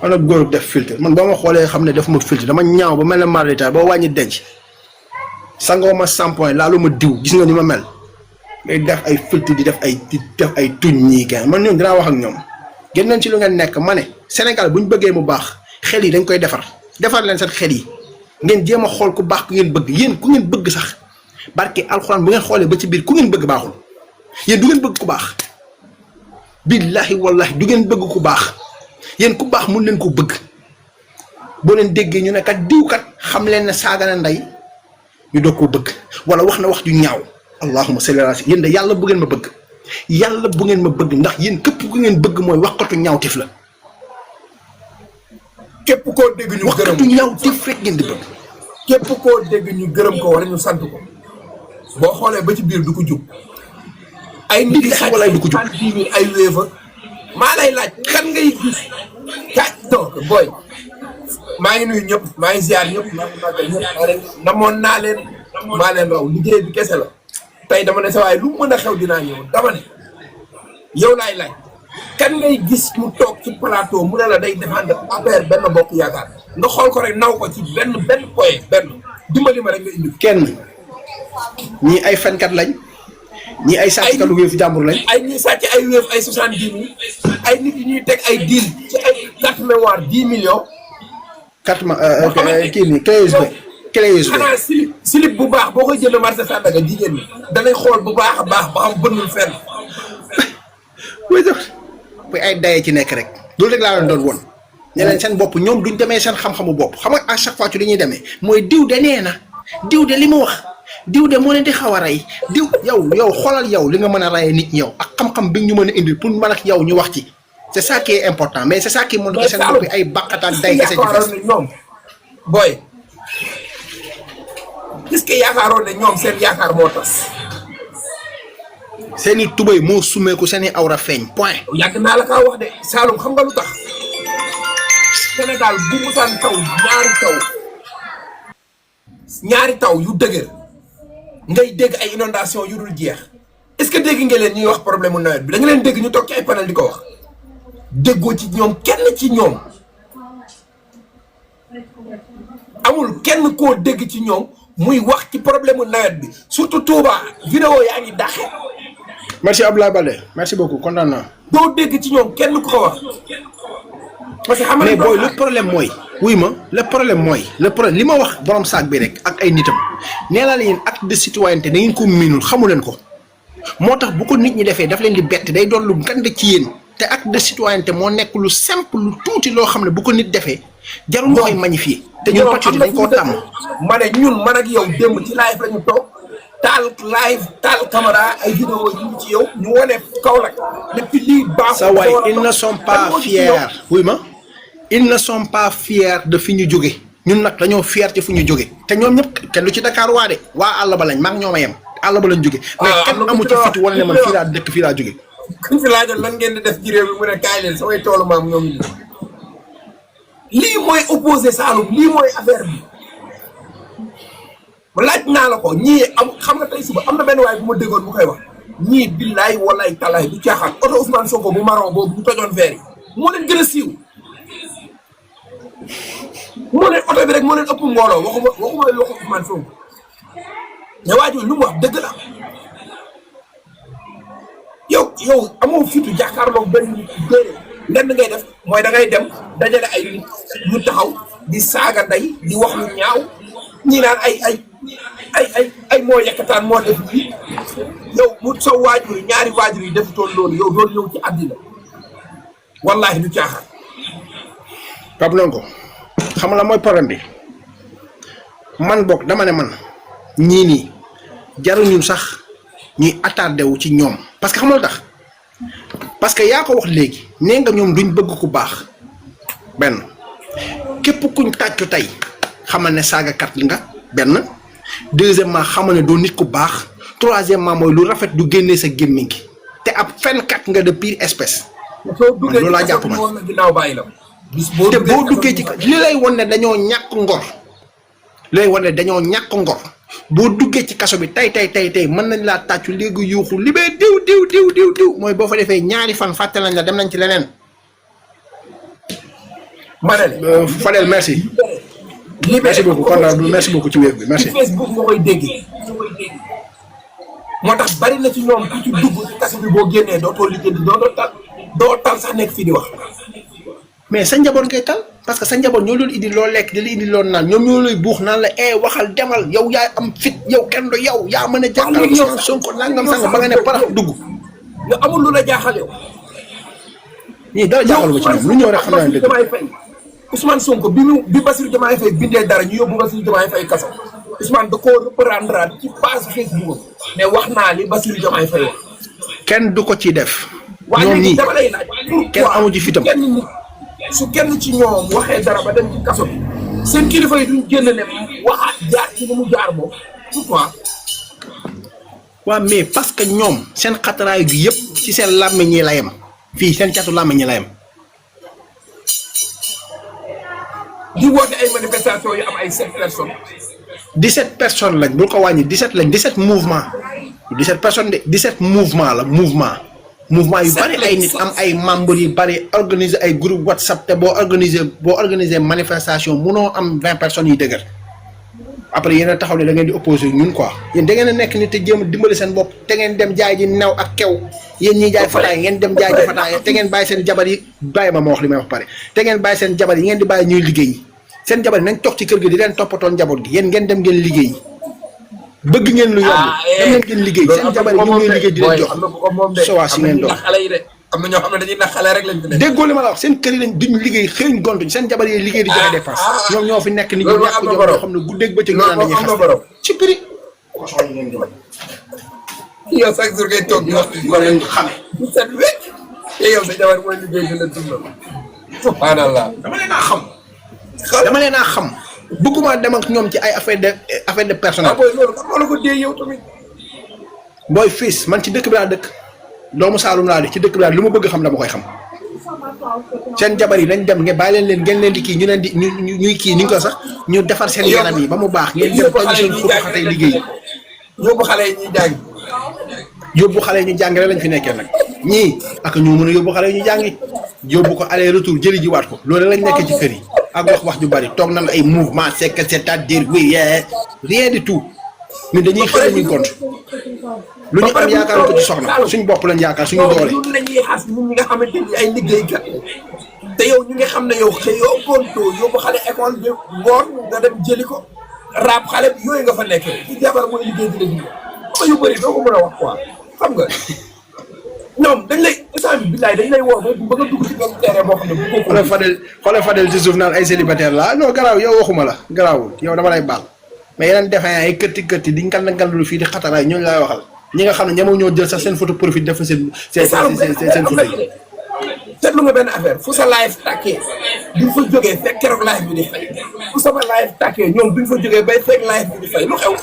wala góor def filtre man boo ma xoolee xam ne def ma filtre dama ñaaw ba mel ne marita boo wàññi denc. sangoo ma shampoing laalu ma diw gis nga ni ma mel ngay def ay filtre di def ay tuñ ñii kenn man ñoom dinaa wax ak ñoom gën nañ ci lu ngeen nekk ma ne Sénégal bu ñu bëggee mu baax xel yi dañ koy defar leen seen xel yi ngeen jéem a xool ku baax ku ngeen bëgg yéen ku ngeen bëgg sax barke alxuraan bu ngeen xoolee ba ci biir ku ngeen bëgg baaxul yéen du ngeen bëgg ku baax billahi wallahi du ngeen bëgg ku baax yéen ku baax mun leen ko bëgg boo leen déggee ñu ne kat diw kat xam leen ne saaga na ndey ñu doog koo bëgg wala wax na wax ju ñaaw allahumma salli ala yéen de yàlla bu ngeen ma bëgg yàlla bu ngeen ma bëgg ndax yéen képp ku ngeen bëgg mooy waxkatu ñaawtif la. képp koo dégg ñu gërëm waxkatu ñaawtif rek ngeen di bëgg. képp koo dégg ñu gërëm ko wala ñu sant ko boo xoolee ba ci biir du ko jub. ay nit yi wala du ko jub ay wéefa maa lay laaj kan ngay gis kaaj donc booy maa ngi nuyu ñëpp maa ngi ziar ñëpp maa ngi màggal ñëpp namoon naa leen maa leen raw liggéey bi kese la tey dama ne sa waaye lu mën a xew dinaa ñëw dama ne yow laay laaj kan ngay gis mu toog ci plateau mu ne la day défendre affaire benn bokk yaakaar nga xool ko rek naw ko ci benn point benn dimbali ma rek nga indi kenn ñii ay fenkat lañ ñii ay sàcckatu wéef jàmbur lañ ay ñii sàcc ay wéef ay 70 000 ay nit yi ñuy teg ay deal ci ay carte mémoire 10 millions carte kii nii clé USB xanaa slip bu baax boo koy jënd marché Sandaga jigéen ñi danay xool bu baax a baax ba xam bënnul fenn muy ay daye ci nekk rek loolu rek laa leen doon woon ne leen seen bopp ñoom duñ demee seen xam-xamu bopp xam nga à chaque fois ci li ñuy demee mooy diw de nee na diw de li mu wax diw de moo leen di xaw a rey diw yow xoolal yow li nga mën a reyee nit ñi yow ak xam-xam bi ñu mën a indil pour man ak yow ñu wax ci c'est ça qui est important mais c'est ça qui montre que seen bopp ay bàqataan day kese ci fes ñoom booy est-ce que yaakaaroon ne ñoom seen yaakaar moo tas seeni tubay moo sumeeku seeni awra feeñ point yàgg naa la kaa wax de Saloum xam nga lu tax Sénégal bu musaan taw ñaari taw yu dëgër ngay dégg ay inondation yu dul jeex est-ce que dégg nga leen ñuy wax problème mu nawet bi da nga leen dégg ñu toog ci ay panel di ko wax déggoo ci ñoom kenn ci ñoom amul kenn koo dégg ci ñoom muy wax ci problème mu nawet bi surtout Touba vidéo yaa ngi dàqe. merci Abdoulaye Baldé merci beaucoup kontaan naa. doo dégg ci ñoom kenn ku ko wax. parce que xam nga mais booy le problème mooy. wuy ma le problème mooy li ma wax borom saak bi rek ak ay nitam nee naa leen acte de citoyenneté da ngeen ko miinul xamu leen ko moo tax bu ko nit ñi defee daf leen di bett day doon lu gand ci yéen te acte de citoyenneté moo nekk lu simple lu tuuti loo xam ne bu ko nit defee jarul nga koy magnifier te ñun patriote dañ koo tàmm. ma ne ñun man ak yow démb ci live la ñu toog taal caméra ay vidéo yi ci yow ñu wane Kaolack depuis lii baax. sa waay ils ne sont pas fiers wuy ma. ils ne sont pas fiers de fi ñu jóge ñun nag dañoo fier ci fu ñu jóge te ñoom ñëpp kenn lu ci Dakar waa de waa àll ba lañ maa ngi ñoom a yem àll ba lañ jóge mais kenn amu ci fit wala ne man fii laa dëkk fii laa jóge kuñ fi laajoon lan ngeen di def ci réew mi mu ne kaay leen samay toolu maam ñoom ñu lii mooy opposé Saloum lii mooy affaire bi laaj naa la ko ñii am xam nga tey suba am na benn waay bu ma déggoon bu koy wax ñii billaay walaay talaay du caaxaan oto Ousmane Sonko bu marron boobu bu tojoon verre yi moo leen gën a siiw moo leen oto bi rek moo leen ëpp mbooloo waxuma lu waxu Ousmane Sonko mais waa jooju lu mu wax dëgg la yow amoo fitu jàkkaarloo benn déedéet lenn ngay def mooy da ngay dem dajale ay nit ñu taxaw di saaga ndey di wax lu ñaaw ñii naan ay moo yekkataan moo def lii yow mu sa waajur yi ñaari waajur yi defutoon loolu yow doon ñëw ci àddina wallaahi du caaxaan. Pape Lonko xam la mooy problème bi man bokk dama ne man ñii nii jaruñu sax ñuy attardé wu ci ñoom parce que xam nga tax parce que yaa ko wax léegi nee nga ñoom duñ bëgg ku baax benn képp kuñ tàccu tey xamal ne saagakat nga benn deuxièmement xamal ne doo nit ku baax troisièmement mooy lu rafet du génnee sa gémmiñ gi te ab fenkat nga de pire espèce. man loolu laa jàpp man te boo duggee ci li lay won ne dañoo ñàkk ngor li lay won ne dañoo ñàkk ngor boo duggee ci kaso bi tey mën nañ laa tàccu léegi yuuxu libee diw mooy boo fa defee ñaari fan fàtte nañ la dem nañ ci leneen. Fadel merci. merci beaucoup kontaan merci beaucoup ci wér bi merci. Facebook nga koy dégg moo tax bari na ci ñoom ku ci dugg ci kaso bi boo génnee dootoo liggéey doo tal sax nekk fii di wax. mais sa njaboot ngay tal. parce que sa njaboot ñoo doon indi loo lekk di la indi loo naan ñoom ñoo lay buux naan la waxal demal yow yaa am fit yow kenn do yow yaa mën a jàkkaarloo Ousmane Sonko nangam sangam ba nga ne parax dugg. nga amul lu la jaaxal yow. ñii dara jaaxalu ma ci ñoom lu ñëw rek xam naa ne dëgg. Ousmane Sonko bi Bassirou Diomaye Faye bindee dara ñu yóbbu Bassirou Diomaye Faye kaso Ousmane da koo reprendre ci page Facebook mais wax naa li Bassirou Diomaye Faye wax. kenn du ko ci def. waaye ñoom léegi ñii dama lay laaj. kenn amu ci fitam. su kenn ci ñoom waxee dara ba dem ci kaso bi seen kilifa yi duñ génn ne waxaat jaar ci ni mu jaar moom pourquoi. waaw mais parce que ñoom seen xataraay gi yëpp ci seen làmmiñ ñi la yem fii seen catu làmmiñ ñi la yem. di woote ay manifestations yu am ay 7 personnes. 17 personnes lañ bul ko wàññi 17 lañ 17 mouvement 17 personnes de 17 mouvement la mouvement yu bari ay nit am ay membres yu bari organiser ay groupe WhatsApp te boo organiser manifestation munoo am 20 personnes yu dëgër après yéen a taxaw ne da ngeen di opposé ñun quoi yéen da ngeen a nekk nit te jéem a dimbali seen bopp te ngeen dem jaay ji new ak kew yéen ñiy jaay fataay ngeen dem jaay ji fataay te ngeen bàyyi seen jabar yi bàyyi ma wax li may wax pare te ngeen bàyyi seen jabar yi ngeen di bàyyi ñuy liggéey seen jabar yi nañ toog ci kër gi di leen toppatoo njaboot gi yéen ngeen dem ngeen liggéey bëgg ngeen lu yomb dem leen ngeen liggéey seen jabar yi ñu ngi liggéey di leen jox sowaa si ngeen doon am na ñoo xam ne dañuy nax xale rek lañ fi nekk. déggoo li ma la wax seen kër yi lañ duñ liggéey xëyuñ gontuñ seen jabar yi liggéey di joxe dépense ñoom ñoo fi nekk ni ñu ñàkk jom ñoo xam ne guddeeg bëccëg ñu naan dañuy xas ci prix yow chaque jour ngay toog di wax ma leen xame bu set wecc te yow sa jabar mooy liggéey di la dundal subhanallah dama leen a xam bëgguma dem ak ñoom ci ay affaire de personnel booy loolu xam la ko dee yow tamit booy fils man ci dëkk bi laa dëkk doomu Saalum laa di ci dëkk bi laa lu ma bëgg xam dama koy xam seen jabar yi nañ dem ngeen bàyyi leen ngeen leen di kii ñu leen di ñuy kii ni nga ko sax ñu defar seen yaram yi ba mu baax ngeen dem toju seen xutu xatay liggéey yóbbu xale yi ñuy jàng yóbbu xale yi ñu jàng rek lañ fi nekkee nag ñii ak ñu mën a yóbbu xale yi ñu jàngi yóbbu ko aller retour jëli ji waat ko loolu lañ nekkee ci kër yi ak wax ju bari toog nañ ay mouvement c'est-à-dire oui rien du tout ñun dañuy xëy ñu gont lu ñu am yaakaar ko ci soxna suñu bopp lañ yaakaar suñu doole. ñun la ñuy xas ñun ñi nga xamante ni ay liggéeykat te yow ñu nga xam ne yow xëyoo gontoo yóbbu xale école bi ngoon nga dem jëli ko raab xale bi yooyu nga fa nekkee ci jabar mooy liggéey di la ñu xam yu bëri doo ko mën a wax quoi xam nga ñoom dañ lay instant bi billaay dañ lay woo ba nga dugg ci benn terrain boo xam ne bu ko xoolal Fadel ci suuf naan ay célibataire la non garaaw yow waxuma la garaawul yow dama lay baal mais yeneen defee ay kërti di ngal fii di xataraay ñooñu laay waxal ñi nga xam ne ñamoo ñoo jël sax seen photo profil def fa seen photo yi. seetlu nga benn affaire fu sa live tàkkee duñ fa jógee fekk keroog live bi di fay fu sama live tàkkee ñoom duñ fa jógee bay fekk live bi di fay lu xew.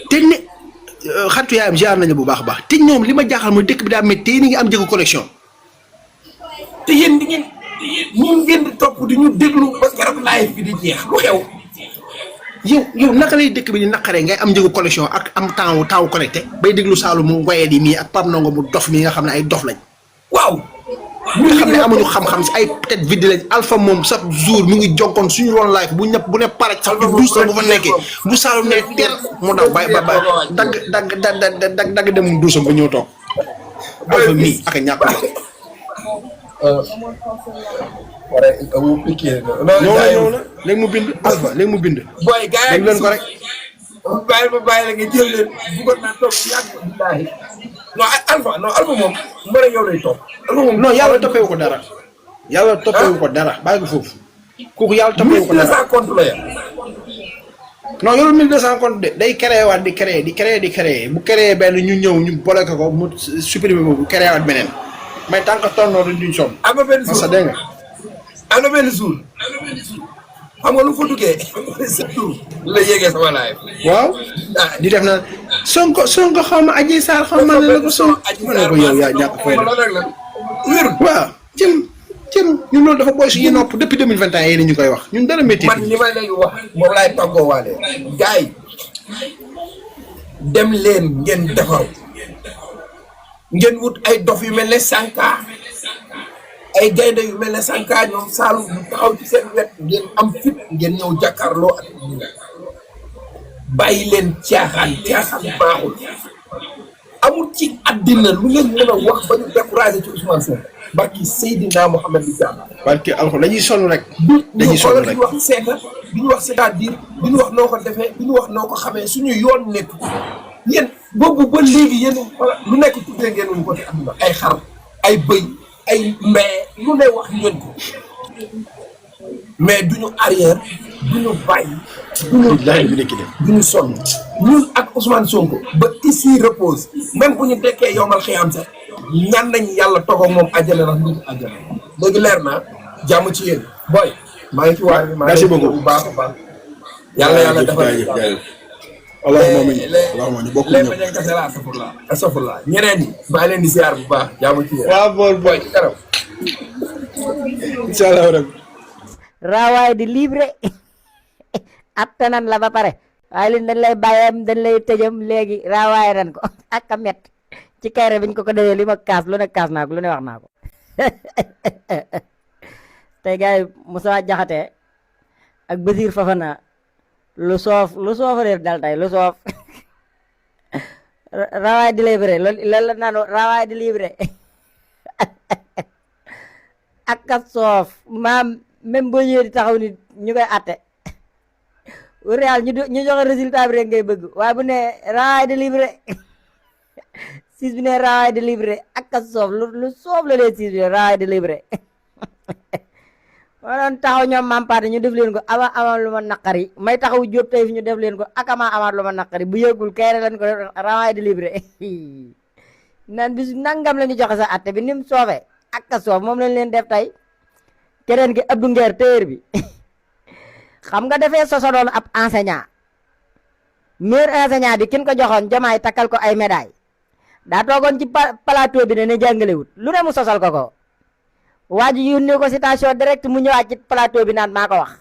te ne xaritu yaayam ziar nañu bu baax a baax te ñoom li ma jaaxal mooy dëkk bi daa métti te ni ngi am jëgu connexion. te yéen di ngeen ñun ngeen di topp di ñu déglu ba keroog live bi di jeex lu xew. yow naka lay dëkk bi di naqaree ngay am njëgu connexion ak am temps connecté bay déglu Saalum mu ngoyee di mii ak Pape Ndongo mu dof mii nga xam ne ay dof lañ. waaw. ñi nga xam ne amuñu xam-xam si ay tête vide lañ Alpha moom chaque jour mu ngi jonkoon suñu ron live bu ne pare sax bu duus bu fa nekkee bu Saalum ne teel mu daw ba dagg dem mu duusam ba ñëw toog Alpha mii ak a ñàkk ñëw na léegi mu bind Alpha léegi mu bind. booy gars yi leen ko rek. bàyyi la nga jël leen bëggoon naa toog yàgg billaahi non Alpha moom mbër yow lay toog. non yàlla toppeewu ko dara. yàlla toppeewu ko dara bàyyi ko foofu. kooku yàlla toppeewu ko dara 1200 compte la ya. non yorul 1200 compte de day créé waat di créé bu créé benn ñu ñëw ñu bloqué ko mu supprimer boobu créé waat beneen mais tant que toll duñ sonn. am na benn jour dégg nga. am na benn jour xam nga lu fa duggee surtout la yéegee sama live. waaw di def na Sonko xaw ma Adji Sarr xaw ma ne la ko Sonko ma ne ko yow yaa ñàkk fay la waaw cëm ñun loolu dafa booy suñuy nopp depuis 2021 yéen ñu koy wax ñun dara métti. man li may lay wax moom laay tàggoo waale gars yi dem leen ngeen defaru ngeen wut ay dof yu mel ne Sanka ay gaynde yu mel ne Sanka ñoom Saalum ñu taxaw ci seen wet ngeen am fit ngeen ñëw jàkkaarloo ak ñi bàyyi leen caaxaan baaxul amul ci àddina lu ngeen mën a wax ba ñu découragé ci Ousmane Sonko barki Seydina Mohamed bi jàmm. barki alxuraan dañuy sonn rek. dañuy sonn rek wax seeta duñu wax c'est-à-dire duñu wax noo ko defee duñu wax noo ko xamee suñu yoon nekk yéen boobu ba léegi yéen lu nekk tuddee ngeen ñu ko ci àdduna ay xar ay bëy ay mbee lu ne wax ngeen ko mais duñu arrière duñu bàyyi duñu sonn ñun ak Ousmane Sonko ba ici repose même bu ñu dekkee yomal xiyam sax ñaan nañ yàlla toog ak moom àjjana ndax nit àjjana léegi leer na jàmm ci yéen boy maa ngi ci waar bi merci beaucoup bu baax a baax yàlla defal allahumma ñu bokk lépp dañ ko sera astafurlah ñeneen ñi maa leen di ziar bu baax jàmm ci yéen waaw boy ci kanam inshallah rek rawaay di libre attanan la ba pare waaye li dañ lay bàyyam dañ lay tëjam léegi rawaay ren ko ak a met ci kayre biñ ko defee li ma kaas lu ne kaas naa ko lu ne wax naa ko tey gars yi Moussa Diakhaté ak Basir Fafana lu soof réer dal tey lu soof rawaay di libre loolu la naan rawaay di libre ak a soof maam même boo ñëwee di taxaw ni ñu koy atte réal ñu joxe résultat bi rek ngay bëgg waaye bu ne rawaay di libre siis bi ne rawaay di libre ak a soof lu soof la leen siis bi rawaay di libre ma doon taxaw ñoom mampaate ñu def leen ko ama lu ma naqari may taxaw jóob tey fi ñu def leen ko akama amaat lu ma naqari bu yëgul kay leen ko rawaay di libre nan bis nangam la ñu joxe sa atte bi ni mu soofee ak a soof moom lañ leen def tey keneen ki Abdou Nguer téer bi xam nga defee sosodoon ab enseignant meilleur enseignant bi kin ko joxoon Diomaye takkal ko ay médaille daa toogoon ci plateau bi ne jàngalewut lu ne mu sosal ko waa ji yónnee ko citation direct mu ñëwaat ci plateau bi naan maa ko wax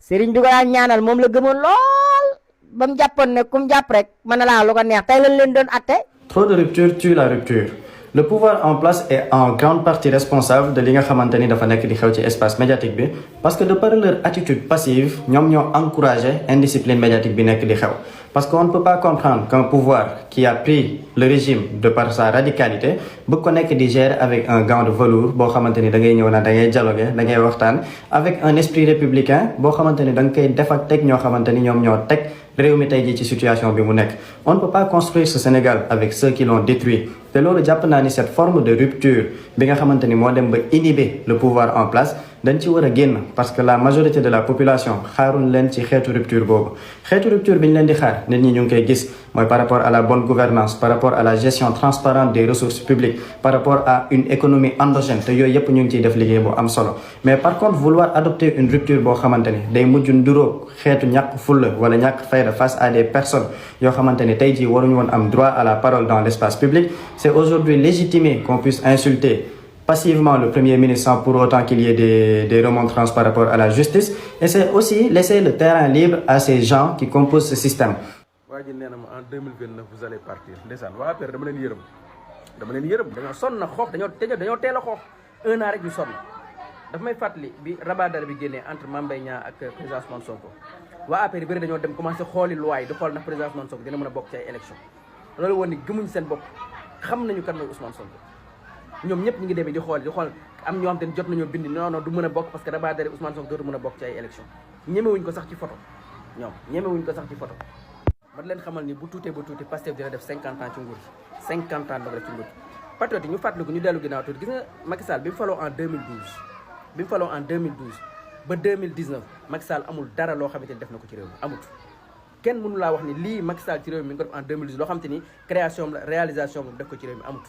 sëriñ bi ko daan ñaanal moom la gëmoon lool ba mu jàppoon ne kum jàpp rek mën na laa lu ko neex tey lañ leen doon atte. Trop de rupture tue la rupture. Le pouvoir en place est en grande partie responsable de li nga xamante ni dafa nekk di xew ci espace médiatique bi parce que de par leur attitude passive ñoom ñoo encouragé indiscipline médiatique bi nekk di xew parce qu'on ne peut pas comprendre qu'un pouvoir qui a pris le régime de par sa radicalité bëgg ko nekk di gérer avec un gant de velours boo xamante ni da ngay ñëw na da ngay dialoguer da ngay waxtaan avec un esprit républicain boo xamante ni da nga koy def ak teg ñoo xamante ni ñoom ñoo teg réew mi tey jii ci situation bi mu nekk on ne peut pas construire ce Sénégal avec ceux qui l'ont détruit te loolu jàpp naa ni cette forme de rupture bi nga xamante ni moo dem ba inhiber le pouvoir en place dañ ci war a génn parce que la majorité de la population xaaruñ leen ci xeetu rupture boobu xeetu rupture bi ñu leen di xaar nit ñi ñu ngi koy gis mooy par rapport à la bonne gouvernance par rapport à la gestion transparente des ressources publiques par rapport à une économie endogène te yooyu yëpp ñu ngi ciy def liggéey bu am solo mais par contre vouloir adopter une rupture boo xamante ni day mujj nduróog xeetu ñàkk fulla wala ñàkk fayda face à des personnes yoo xamante ni tey jii waruñu woon am droit à la parole dans l'espace public c'est aujourd'hui légitimé qu'on puisse insulter passivement le Premier ministre sans pour autant qu'il y ait des remontrances par rapport à la justice et c'est aussi laisser le terrain libre à ces gens qui composent ce système. waa ji nee na ma en 2029 vous allez partir ndeysaan waa APR dama leen yërëm dañoo sonn na xoox dañoo teel a xoox 1 an rek ñu sonn daf may fàttali bi rabadar bi génnee entre Mame Mbaye Niang ak président Ousmane Sonko waa APR bëri dañoo dem commencé xooli loi yi di xool ndax président Ousmane Sonko dina mën a bokk ci ay élection loolu woon ni gëmuñ seen bopp xam nañu kan mooy Ousmane Sonko ñoom ñëpp ñu ngi demee di xool am ñoo xam te ne jot nañoo bind non du mën a bokk parce que rabadar Ousmane Sonko dootu mën a bokk ci ay élection ñemewuñ ko sax ci photo ma leen xamal ni bu tuutee ba tuuti Pastef dina def 50 ans ci nguur gi 50 ans dina def ci nguur gi patriote yi ñu fàttaliku ñu dellu ginnaaw tuuti gis nga Macky Sall bi mu faloo en 2012 ba 2019 Macky Sall amul dara loo xamante ni def na ko ci réew mi amut kenn mënu laa wax ni lii Macky Sall ci réew mi ngi ko def en 2012 loo xamante ni création la réalisation moom def ko ci réew mi amut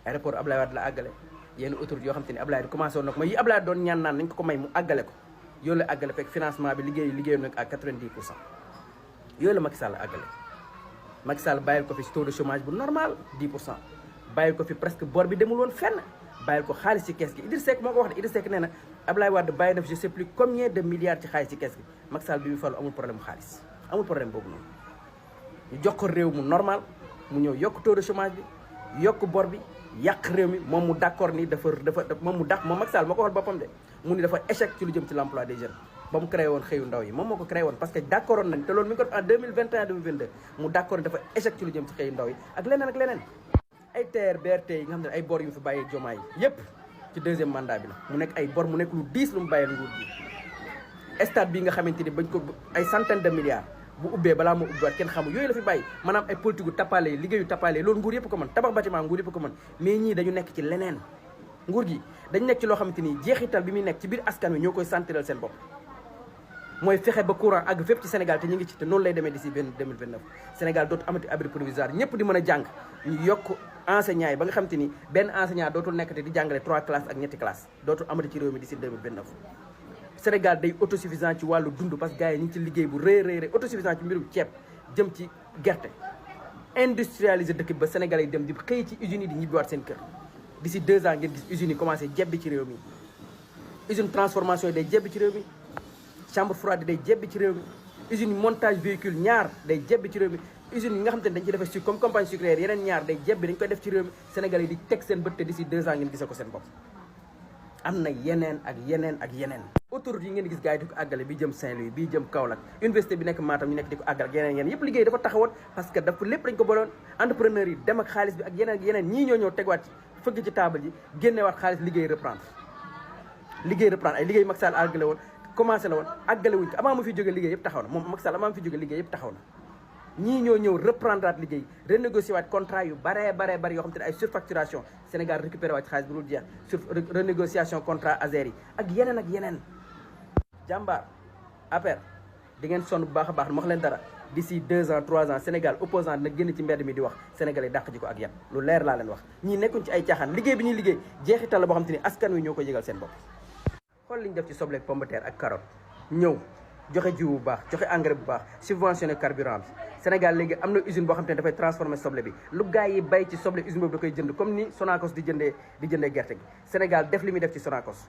aéroport Ablaye Wade la àggale yenn autoroute yoo xamante ni Ablaye commencé woon na ko mais yi Ablaye doon ñaan naan nañ ko may mu àggale ko yooyu la àggale fekk financement bi liggéeyoon nag à 90%. yooyu la Macky Sall àggale Macky Sall bàyyil ko fi taux de chômage bu normal 10% bàyyil ko fi presque bor bi demul woon fenn bàyyil ko xaalis ci kees gi Idriss Seck moo ko wax de Idriss Seck nee na Ablaye Wade bàyyi def je sais plus combien de milliards ci xaalis ci kees gi Macky Sall bi mu falu amul problème bu xaalis amul problème boobu noonu ñu jox ko réew mu normal mu ñëw yokk taux de chômage bi yokk bor bi yàq réew mi moom mu d'accord ni moom Macky Sall moo ko waxal boppam de mu ni dafa échec ci lu jëm ci l'emploi des jeunes ba mu créé woon xëyu ndaw yi moom moo ko créé woon parce que d'accordoon nañ te loolu mi ngi ko def en 2021 2022 mu d'accord dafa échec ci lu jëm ci xëyu ndaw yi ak leneen ay TER BRT yi nga xam ne ay bor yu mu fi bàyyee Diomaye yépp ci deuxième mandat bi la mu nekk ay bor mu nekk lu diis lu mu bàyyee nguur gi stade bi nga xamante ni bañ ko ay centaine de milliards bu ubbee balaa moo ubbiwaat kenn xamul yooyu la fi bàyyi maanaam ay politique gu tappale liggéeyu tappale loolu nguur yëpp ko mën tabax bâtiment nguur yëpp ko mën mais ñii dañu nekk ci leneen nguur gi dañu nekk ci loo xamante ni jeexital bi muy nekk ci biir askan wi ñoo koy sentiral seen bopp mooy fexe ba courant àgg fépp ci Sénégal te ñu ngi ci te noonu lay demee d'ici 2029 Sénégal dootu amati abri provisoire ñëpp di mën a jàng ñu yokk enseignants yi ba nga xamante ni benn enseignant dootul nekkate di jàngale 3 classes ak ñetti classes dootul amati ci réew mi d'ici 2029 Sénégal day autosuffisant ci wàllu dund parce que gars yi ñu ngi ci liggéey bu rëy autosuffisant ci mbirum ceeb jëm ci gerte industrialiser dëkk bi ba Sénégalais yi dem di xëy ci usines yi di ñibbiwaat seen kër d'ici 2 ans ngeen gis usines yi commencé jebbi ci réew mi usine transformation yi day jebbi ci réew mi chambre froide day jebbi ci réew mi usine montage véhicule ñaar day jebbi ci réew mi usines yi nga xam te ne dañ ci defee sucre comme compagnie sucrière yeneen ñaar day jebbi dañ koy def ci réew mi Sénégalais yi di teg seen bët te d'ici 2 ans ngeen gisee ko seen bopp am na yeneen ak yeneen ak yeneen autoroute yi ngeen gis gars yi di ko àggale bi jëm Saint-Louis bi jëm Kaolack université bi nekk Matam ñu nekk di ko àggale ak yeneen yëpp liggéey dafa taxawoon parce que dafa lépp dañ ko boloon entrepreneur yi dem ak xaalis bi ak yeneen ñii ñoo ñëw tegwaat ci fëgg ci table ji génnewaat xaalis liggéey reprendre ay liggéey Macky Sall àggale woon commencé la woon àggale wuñ ko avant mu fi jóge liggéey yëpp taxaw na moom Macky Sall avant mu fi jóge liggéey yëpp taxaw na ñii ñoo ñëw reprendre at liggéey renégocier waat contrat yu bare yoo xam te ne ay surfacturation Sénégal récupéré waat xaalis bu dul jeex sur renégociation contrat Azer yi ak yeneen jàmbaar APR di ngeen sonn bu baax a baax ma wax leen dara d'ici 2 ans 3 ans Sénégal opposant dina génn ci mbedd mi di wax Sénégalais dàq ji ko ak yan lu leer laa leen wax ñii nekkuñ ci ay caaxaan liggéey bi ñuy liggéey jeexital la boo xam te ni askan wi ñoo ko yëgal seen bopp xool li ñu def ci soble ak pomme de terre ak carotte ñëw joxe jiw bu baax joxe engrais bu baax subventionné carburant bi Sénégal léegi am na usine boo xam te ne dafay transformer soble bi lu gars yi bay ci soble usine boobu da koy jënd comme ni Sonacos di jëndee gerte gi Sénégal def li muy def ci Sonacos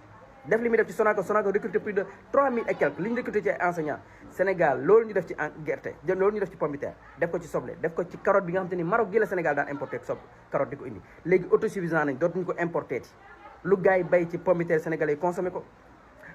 Sonacos recruté plus de 3000 et quelques li ñu recruté ci ay enseignants Sénégal loolu ñu def ci gerte loolu ñu def ci pomme de terre def ko ci soble def ko ci carotte bi nga xam te ni Maroc gi la Sénégal daan importé carotte di ko indi léegi autosuffisant nañ dootuñu ko importé ti lu gars yi bay ci pomme de terre sénégalais yi consommé ko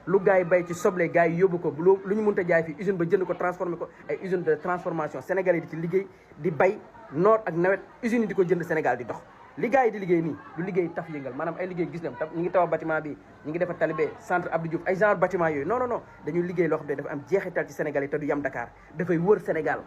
lu gars yi bay ci soble gars yi yóbbu ko lu ñu mënta jaay fii usine ba jënd ko transformé ko ay usine de transformation sénégalais di ci liggéey di bay noor ak nawet usines yi di ko jënd Sénégal di dox li gars yi di liggéey nii du liggéey taf yëngal maanaam ay liggéey gis ne ñu ngi tabax bâtiment bi ñu ngi defar talibé centre Abdou Diouf ay genre bâtiment yooyu non dañuy liggéey loo xam ne dafa am jeexital ci Sénégal yi te du yam Dakar dafay wër Sénégal